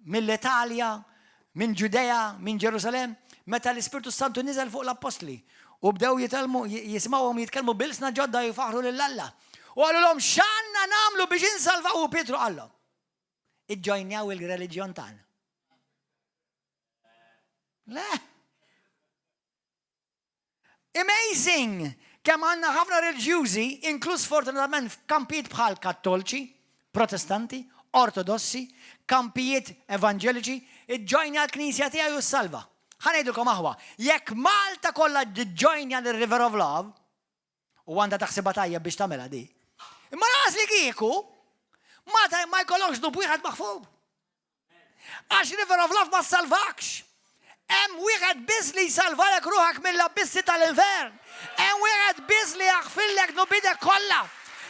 S1: mill-Italja, minn Ġudea, minn Ġerusalem, meta l-Ispirtu Santu niżel fuq l-Appostli u bdew jitkellmu jisimgħuhom jitkellmu b'ilsna ġodda jifaħru lil Alla. U qalulhom x'għandna nagħmlu biex insalvaw u Pietru qallhom. Iġġojnjaw il-reliġjon tagħna. Le. Amazing! Kemm għandna ħafna reliġjużi, inkluż fortunatament f'kampijiet bħal kattoliċi, protestanti, ortodossi, kampijiet evanġeliċi, iġġojnja l-knisja tiegħi u salva. Ħa ngħidilkom aħwa, jekk Malta kollha ġġojnja l-River of Love, u għandha taħsibha tajjeb biex tagħmilha di. Imma lanqas li kieku, Malta ma jkollokx dnub wieħed maħfur. Għax River of Love ma salvakx. Hemm wieħed biss li jsalvalek ruħak mill-abbissi tal-infern. Hemm wieħed biss li jaħfirlek dnubitek kollha.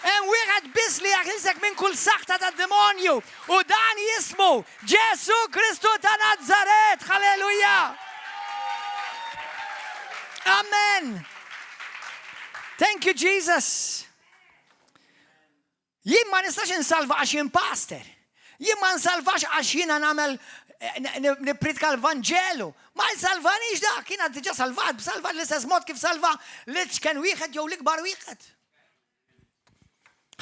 S1: Hemm wieħed biss li jaħilsek minn kull saħta tad-demonju. U dan jismu Ġesu Kristu ta' Nazzaret. Halleluja! Amen. Thank you, Jesus. Jien ma nistax insalva għax jien pastor. Jien ma nsalvax għax jiena nagħmel nippritka l-Vanġelu. Ma nsalvanix dak, jiena diġà salvat, b'salva l-istess mod kif salva l-iċken wieħed jew l-ikbar wieħed.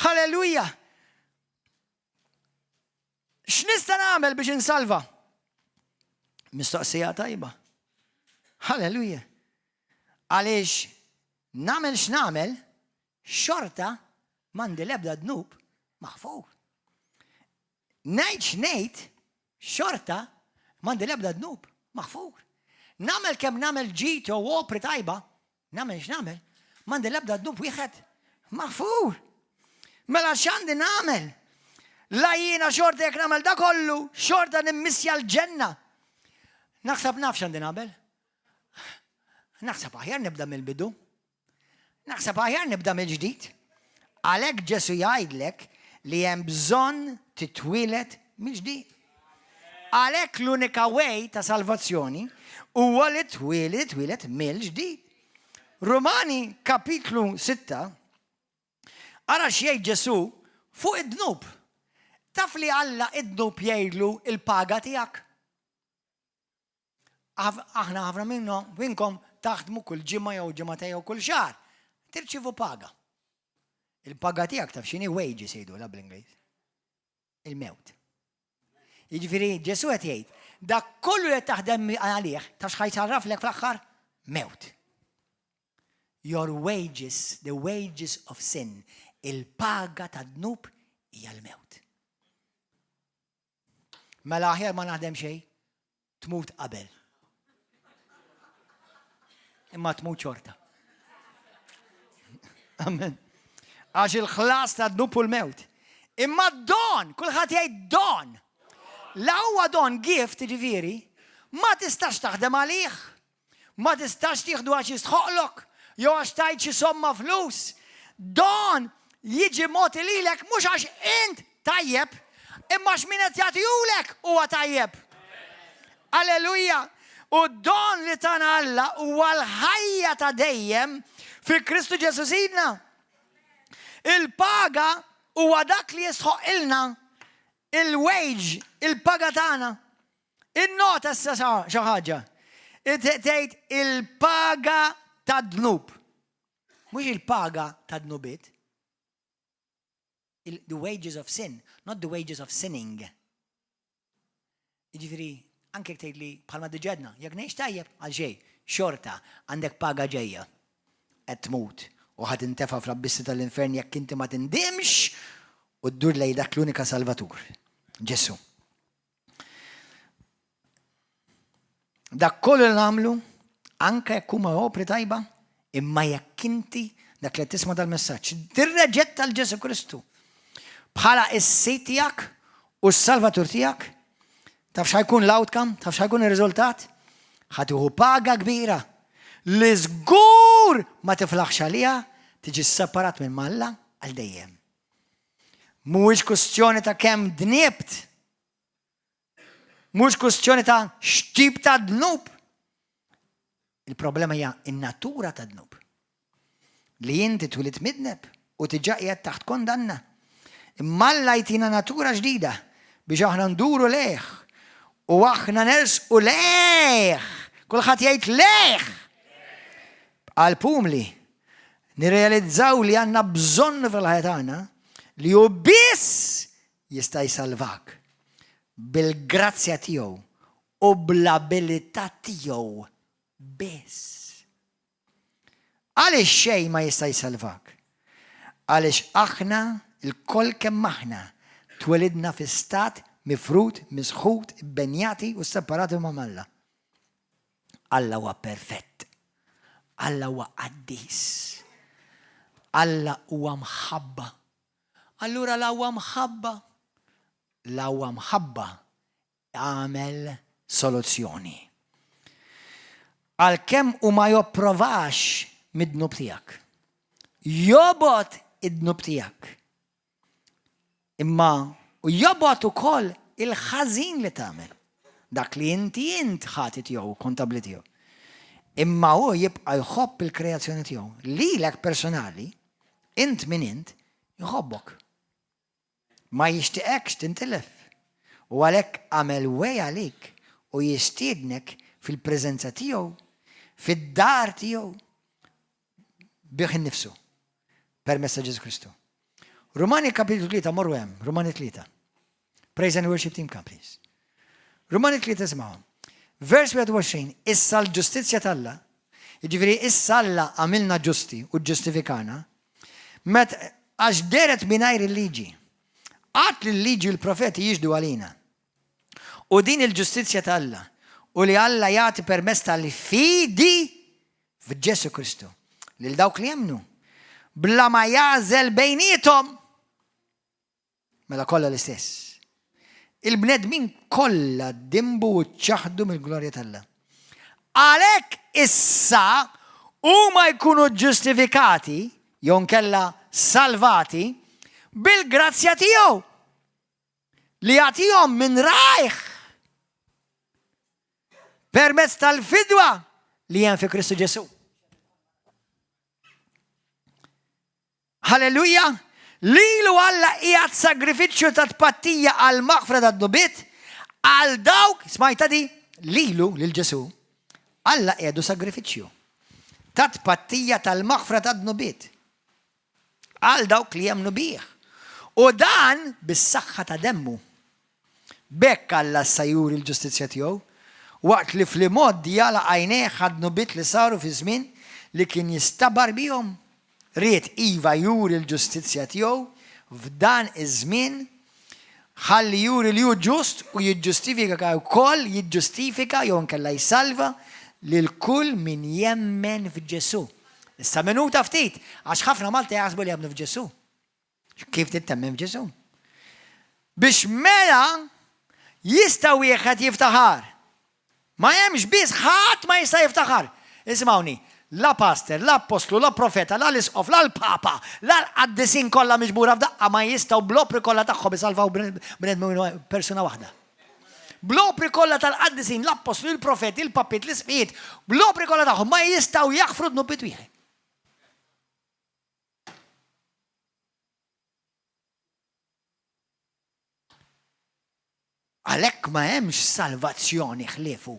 S1: Halleluja! X'nista' nagħmel biex insalva? Mistoqsija tajba. Halleluja. Għaliex nagħmel x'nagħmel, xorta m'għandi l-ebda dnub maħfur. Ngħid x'ngħid, xorta m'għandi l-ebda dnub maħfur. Nagħmel kemm nagħmel ġid u opri tajba, nagħmel x'nagħmel, m'għandi l-ebda dnub wieħed maħfur. Mela x'għandi nagħmel? La jiena xorta jekk nagħmel da kollu, xorta nimmissja l-ġenna. Naħseb naf x'għandi nagħmel. Naħseb aħjar nibda mill-bidu. Naħseb aħjar nibda mill-ġdid. Għalhekk Ġesu jgħidlek li hemm bżonn titwieled mill-ġdid. Għalhekk l-unika way ta' salvazzjoni huwa li twieled twieled mill-ġdid. Rumani kapitlu 6 ara x'jgħid Ġesu fuq id-dnub. Taf li Alla id-dnub jgħidlu il-paga tiegħek. Aħna ħafna minnu minnkom taħdmu kull ġimgħa jew ġimgħatej jew kull xahar. Tirċivu paga. Il-paga tiegħek taf x'inhi wages jgħidu la bl-Ingliż. Il-mewt. Jiġifieri Ġesu qed jgħid, dak kollu li taħdem għalih taf x'ħa jsarraflek fl-aħħar? Mewt. Your wages, the wages of sin, il-paga ta' dnub hija l-mewt. Mela aħjar ma naħdem xejn, tmut qabel. Imma tmut xorta. Amen. Għax il-ħlas ta' dnub u l-mewt. Imma don, kulħadd jgħid don. La huwa don gift ġifieri, ma tistax taħdem għalih. Ma tistax tieħdu għax jistħoqlok jew għax tajt xi somma flus. Don jiġi mogħti lilek mhux għax int tajjeb, imma għax min qed jagħtihulek huwa tajjeb. Alleluja! U don li tana Alla huwa l-ħajja ta' dejjem fi Kristu Ġesu Sidna. Il-paga huwa dak li jistħoqilna il-wage, il-paga tagħna. Innota issa xi ħaġa. Tgħid il-paga tad-dnub. Mhux il-paga tad-dnubiet. The wages of sin, not the wages of sinning. Jiġifieri, anke jekk tgħid li bħalma diġedna, jekk ngħix tajjeb għal xejn, xorta għandek paga ġejja. Qed tmut u ħad intefa' fl-abbissi tal-infern jekk inti ma tindimx u ddur lej dak l-unika Salvatur, Ġesu. Dak kollu li nagħmlu, anke jekk huma opri tajba, imma jekk inti dak li tisma' dal-messaġġ, tirreġetta l Ġesu Kristu bħala is-sid tiegħek u s-salvatur tiegħek, taf x'ħajkun l-outcome, taf x'ħajkun ir-riżultat? Ħa tieħu paga kbira li żgur ma tiflaħx għaliha tiġi separat minn Alla għal dejjem. Mhuwiex kwestjoni ta' kemm dnibt. Mhux kwestjoni ta' x'tip ta' dnub. Il-problema hija in-natura ta' dnub. Li inti twilit midneb u tiġa qiegħed taħt kondanna. Imma Alla jtina natura ġdida biex aħna nduru lejh u aħna nersqu lejh. Kulħadd jgħid lejh. B'qalb umli, nirrealizzaw li għandna bżonnu fil-ħajja tagħna li hu biss jista' jsalvak bil-grazzja tiegħu u bl-abilità tiegħu biss. Għaliex xejn ma jista' jsalvak? Għaliex aħna lkoll kemm aħna twelidna fi stat mifrud, misħut, ibbenjati u separati ma' Alla. Alla huwa perfett. Alla huwa qaddis. Alla huwa mħabba. Allura la huwa mħabba, la huwa mħabba għamel soluzzjoni. Għalkemm u ma jopprovax mid-dnub tiegħek. Jobgħod id-dnub tiegħek. Imma u jobgħod ukoll il-ħażin li tagħmel. Dak li inti int ħati tiegħu, kontabbli tiegħu. Imma hu jibqa' jħobb il-kreazzjoni tiegħu. Lilek personali, int min int, jħobbok. Ma jixtieqekx tintilef. U għalhekk għamel way għalik u jistiednek fil-preżenza tiegħu, fid-dar tiegħu, bih innifsu, permezz ta' Ġesu Kristu. Rumani kapitlu 3, morru hemm, Rumani 3. Praise and worship team come, please. Rumani 3 isimgħu. Vers 21, issa l-ġustizzja t'Alla, jiġifieri issa Alla għamilna ġusti u ġustifikana, met għax deret mingħajr il-liġi. Għad li l-liġi u l-profeti jixhdu għalina. U din il-ġustizzja t'Alla u li Alla jagħti permezz tal-fidi f'Ġesu Kristu lil dawk li jemmnu bla ma jagħżel bejniethom mela kollha l-istess. Il-bnedmin kollha dinbu u ċaħdu mill-glorja t'Alla. Għalhekk issa huma jkunu ġustifikati jew nkella salvati bil-grazzja tiegħu li jagħtihom minn rajh permezz tal-fidwa li hemm fi Kristu Ġesu. Halleluja! Lilu Alla qiegħed sagrifiċċju ta' tpattija għal maħfra ta' dnubiet għal dawk, smajta di, lilu lil Ġesu, Alla qiegħdu sagrifiċċju ta' tpattija tal-maħfra ta' dnubiet għal dawk li jemmnu bih. U dan bis-saħħa ta' demmu. B'hekk Alla issa juri l-ġustizzja tiegħu, waqt li fl-imgħoddi għalaq għajnejh għad-dnubiet li saru fi żmien li kien jistabar bihom. Ried, iva, juri l-ġustizzja tiegħu f'dan iż-żmien, ħalli juri li hu ġust u jiġġustifika wkoll, jiġġustifika jew inkella jsalva, Lil kull min jemmen f'Ġesù. Issa minuta ftit, għax ħafna Malta jaħsbu li jemmnu f'Ġesù. Kif tittemmen f'Ġesù? Biex mela jista' wieħed jiftaħar. Ma hemmx biss ħadd ma jista' jiftaħar. Isimgħuni, la pastor, la appostlu, la profeta, la l-isqof, la l-papa, la l-qaddisin kollha miġbura f'daqqa ma jistgħu bl-opri kollha tagħhom isalvaw bnedmin persuna waħda. Bl-opri kollha tal-qaddisin, l-appostli, il-profeti, il-papiet, l-isqfijiet, bl-opri kollha tagħhom ma jistgħu jaħfru dnubiet wieħed. Għalhekk ma hemmx salvazzjoni ħliefu.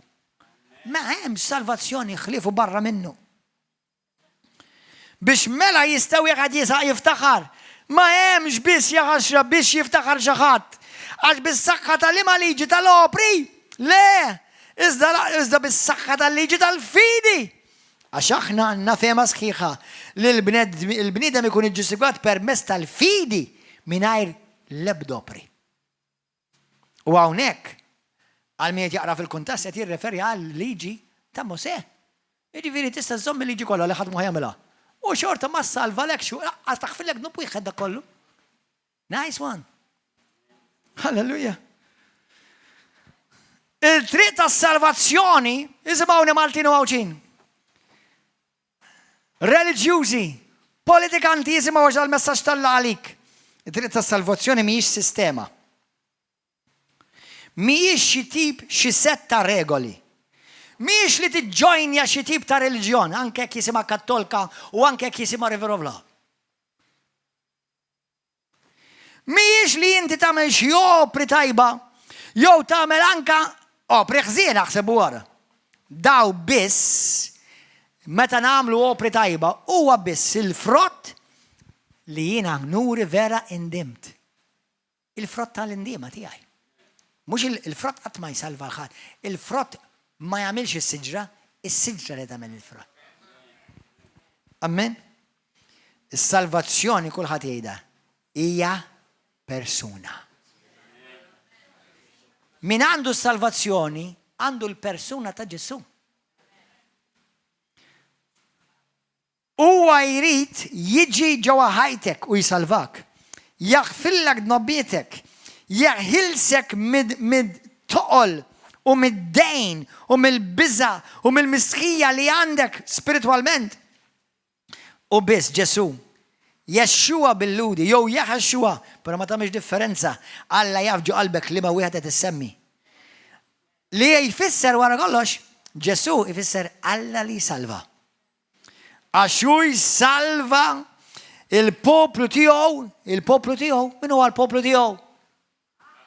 S1: Ma hemmx salvazzjoni ħliefu barra minnu. Biex mela jista' wieħed jisaq jiftaħar. Ma hemmx biss jaħasra biex jiftaħar xi ħadd. Għax bis-saħħa tal-liema liġi tal-opri? Le! Iżda, iżda bis-saħħa tal-liġi tal-fidi. Għax aħna għandna fehma sħiħa li l-bniedem ikun iġġustifikat permezz tal-fidi mingħajr l-ebda opri. U hawnhekk, għal min qed jaqra fil-kuntest qed jirreferi għal liġi ta' Mosè. Jiġifieri tista' żżomm il-liġi kollha li ħadd ma jagħmilha. U xorta ma ssalvalekx u lanqas taħfirlek dnub wieħed dak kollu. Nice one. Halleluja. Il-triq tas-salvazzjoni, isimgħuni Maltin u Għawdxin. Reliġjużi, politikanti jisimgħu għax dal-messaġġ t'Alla għalik. Id-dritt tas-salvazzjoni mhijiex sistema. Mhijiex xi tip xi sett ta' regoli. Mhijiex li tiġġojnja xi tip ta' reliġjon, anke jekk jisimha Kattolka u anke jekk jisimha River of Love. Mhijiex li inti tagħmel xi opri tajba jew tagħmel anka opri ħżiena aħseb u ara. Daw biss meta nagħmlu opri tajba huwa biss il-frott li jiena nuri vera indimt. Il-frott tal-indiema tiegħi. Mhux il-frott qatt ma jsalva l-ħadd. Il-frott ma jagħmilx is-siġra, is-siġra li tagħmel il-frott. Amen. Is-salvazzjoni kulħadd jgħidha hija persuna. Min għandu s-salvazzjoni għandu l-persuna ta' Ġesù. Huwa jrid jiġi ġewwa ħajtek u jsalvak. Jaħfirlek dnobietek, jeħilsek mid-toqol u mid-dejn u mill-biża' u mill-mistħija li għandek spiritwalment. U biss Ġesù, Yeshua bil-Lhudi jew Yaheshua, però ma tagħmilx differenza, Alla jaf ġo qalbek liema wieħed qed issemmi. Li jfisser wara kollox, Ġesù jfisser Alla li jsalva. Għax hu jsalva il-poplu tiegħu, il-poplu tiegħu, min huwa l-poplu tiegħu?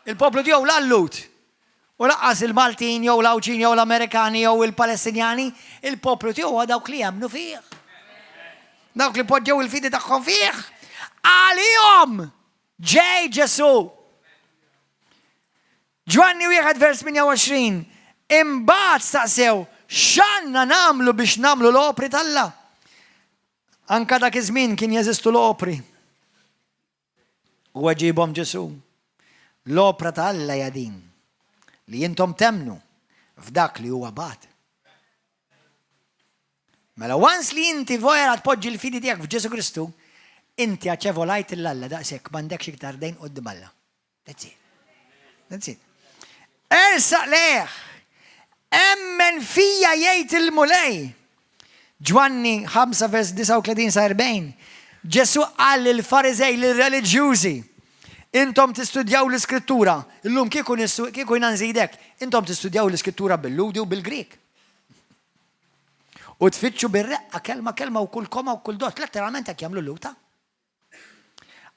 S1: Il-poplu tiegħu la l-Lhud, u lanqas il-Maltin jew l-Għawdxin jew l-Amerikani jew il-Palestinjani, il-poplu tiegħu huwa dawk li jemmnu fih. Dawk li poġġew il-fidi tagħhom fih. Għalihom ġej Ġesù. Ġwanni wieħed vers 28, Imbagħad staqsew, x'għandna nagħmlu biex nagħmlu l-opri t'Alla? Anka dak iż-żmien kien jeżistu l-opri. U weġibhom Ġesù, L-opra ta' Alla hija din, li intom temmnu f'dak li huwa bagħat. Mela once li inti vera tpoġġi l-fidi tiegħek f'Ġesù Kristu, inti aċevolajt 'l Alla daqshekk m'għandekx iktar dejn quddiem Alla. That's it. That's it. Ersaq lejh! Emmen fija jgħid il-Mulej. Ġwanni 5 vers 39 sa 40. Ġesù qal lill-Fariżej lir-reliġjużi, Intom tistudjaw l-Iskrittura. Illum kieku kieku jiena nżidek, intom tistudjaw l-Iskrittura bil-Lhudi u bil-Grieg. U tfittxu bir-reqqa kelma kelma u kull koma u kull dot, letteralment hekk jagħmlu l-Lhud ta'.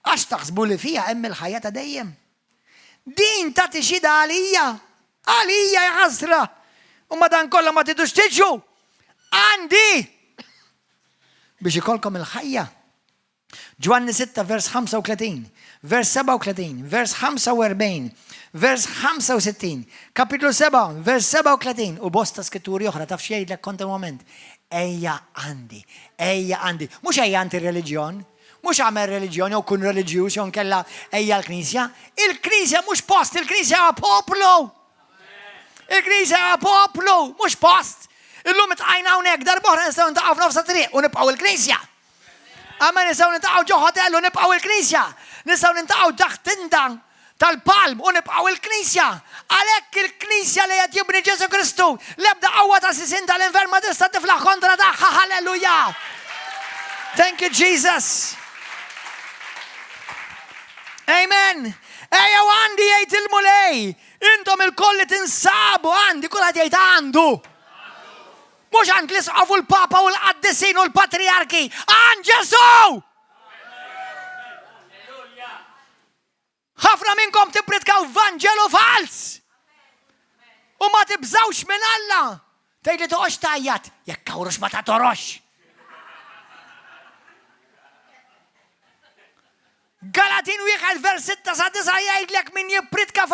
S1: Għax taħsbu li fija hemm il-ħajja ta' dejjem. Din tagħti xhieda għalija, għalija ja ħasra. U madankollha ma tridux tiġu għandi biex ikollkom il-ħajja. Ġwanni 6 vers 35, vers 37, vers 45, vers 65, kapitlu 7, vers 37 u bosta skritturi oħra taf x'jgħidlek kontinwament. Ejja għandi, ejja għandi. Mhux ejja għand ir-reliġjon, mhux agħmel reliġjon jew kun reliġjuż jew nkella ejja l-knisja. Il-knisja mhux post, il-knisja poplu. Il-knisja poplu, mhux post. Illum itqajna hawnhekk darb'oħra nistgħu nintaqgħu f'nofs triq u nibqgħu il-Knisja. Amen nistgħu nintaqgħu ġo hotel u nibqgħu il-Knisja. Nistgħu nintaqgħu taħt tinda tal-palm u nibqgħu il-Knisja. Għalhekk il-Knisja li qed jibni Ġesu Kristu, l-ebda qawwa ta' sisin tal-infern ma tista' tiflaħ kontra tagħha. Halleluja! Thank you, Jesus. Amen. Ejja għandi jgħid il-Mulej. Intom ilkoll li tinsabu għandi, kulħadd jgħid għandu. Mhux għand l-isqof u l-papa u l-qaddisin u l-patriarki, għand Ġesu! Ħafna minnkom tippritkaw Vanġelu fals! U ma tibżawx minn Alla! Tgħid li toqgħodx tgħajjat, jekk hawnx ma tagħtorox. Galatin wieħed vers 6 sa 9 jgħidlek min jippritka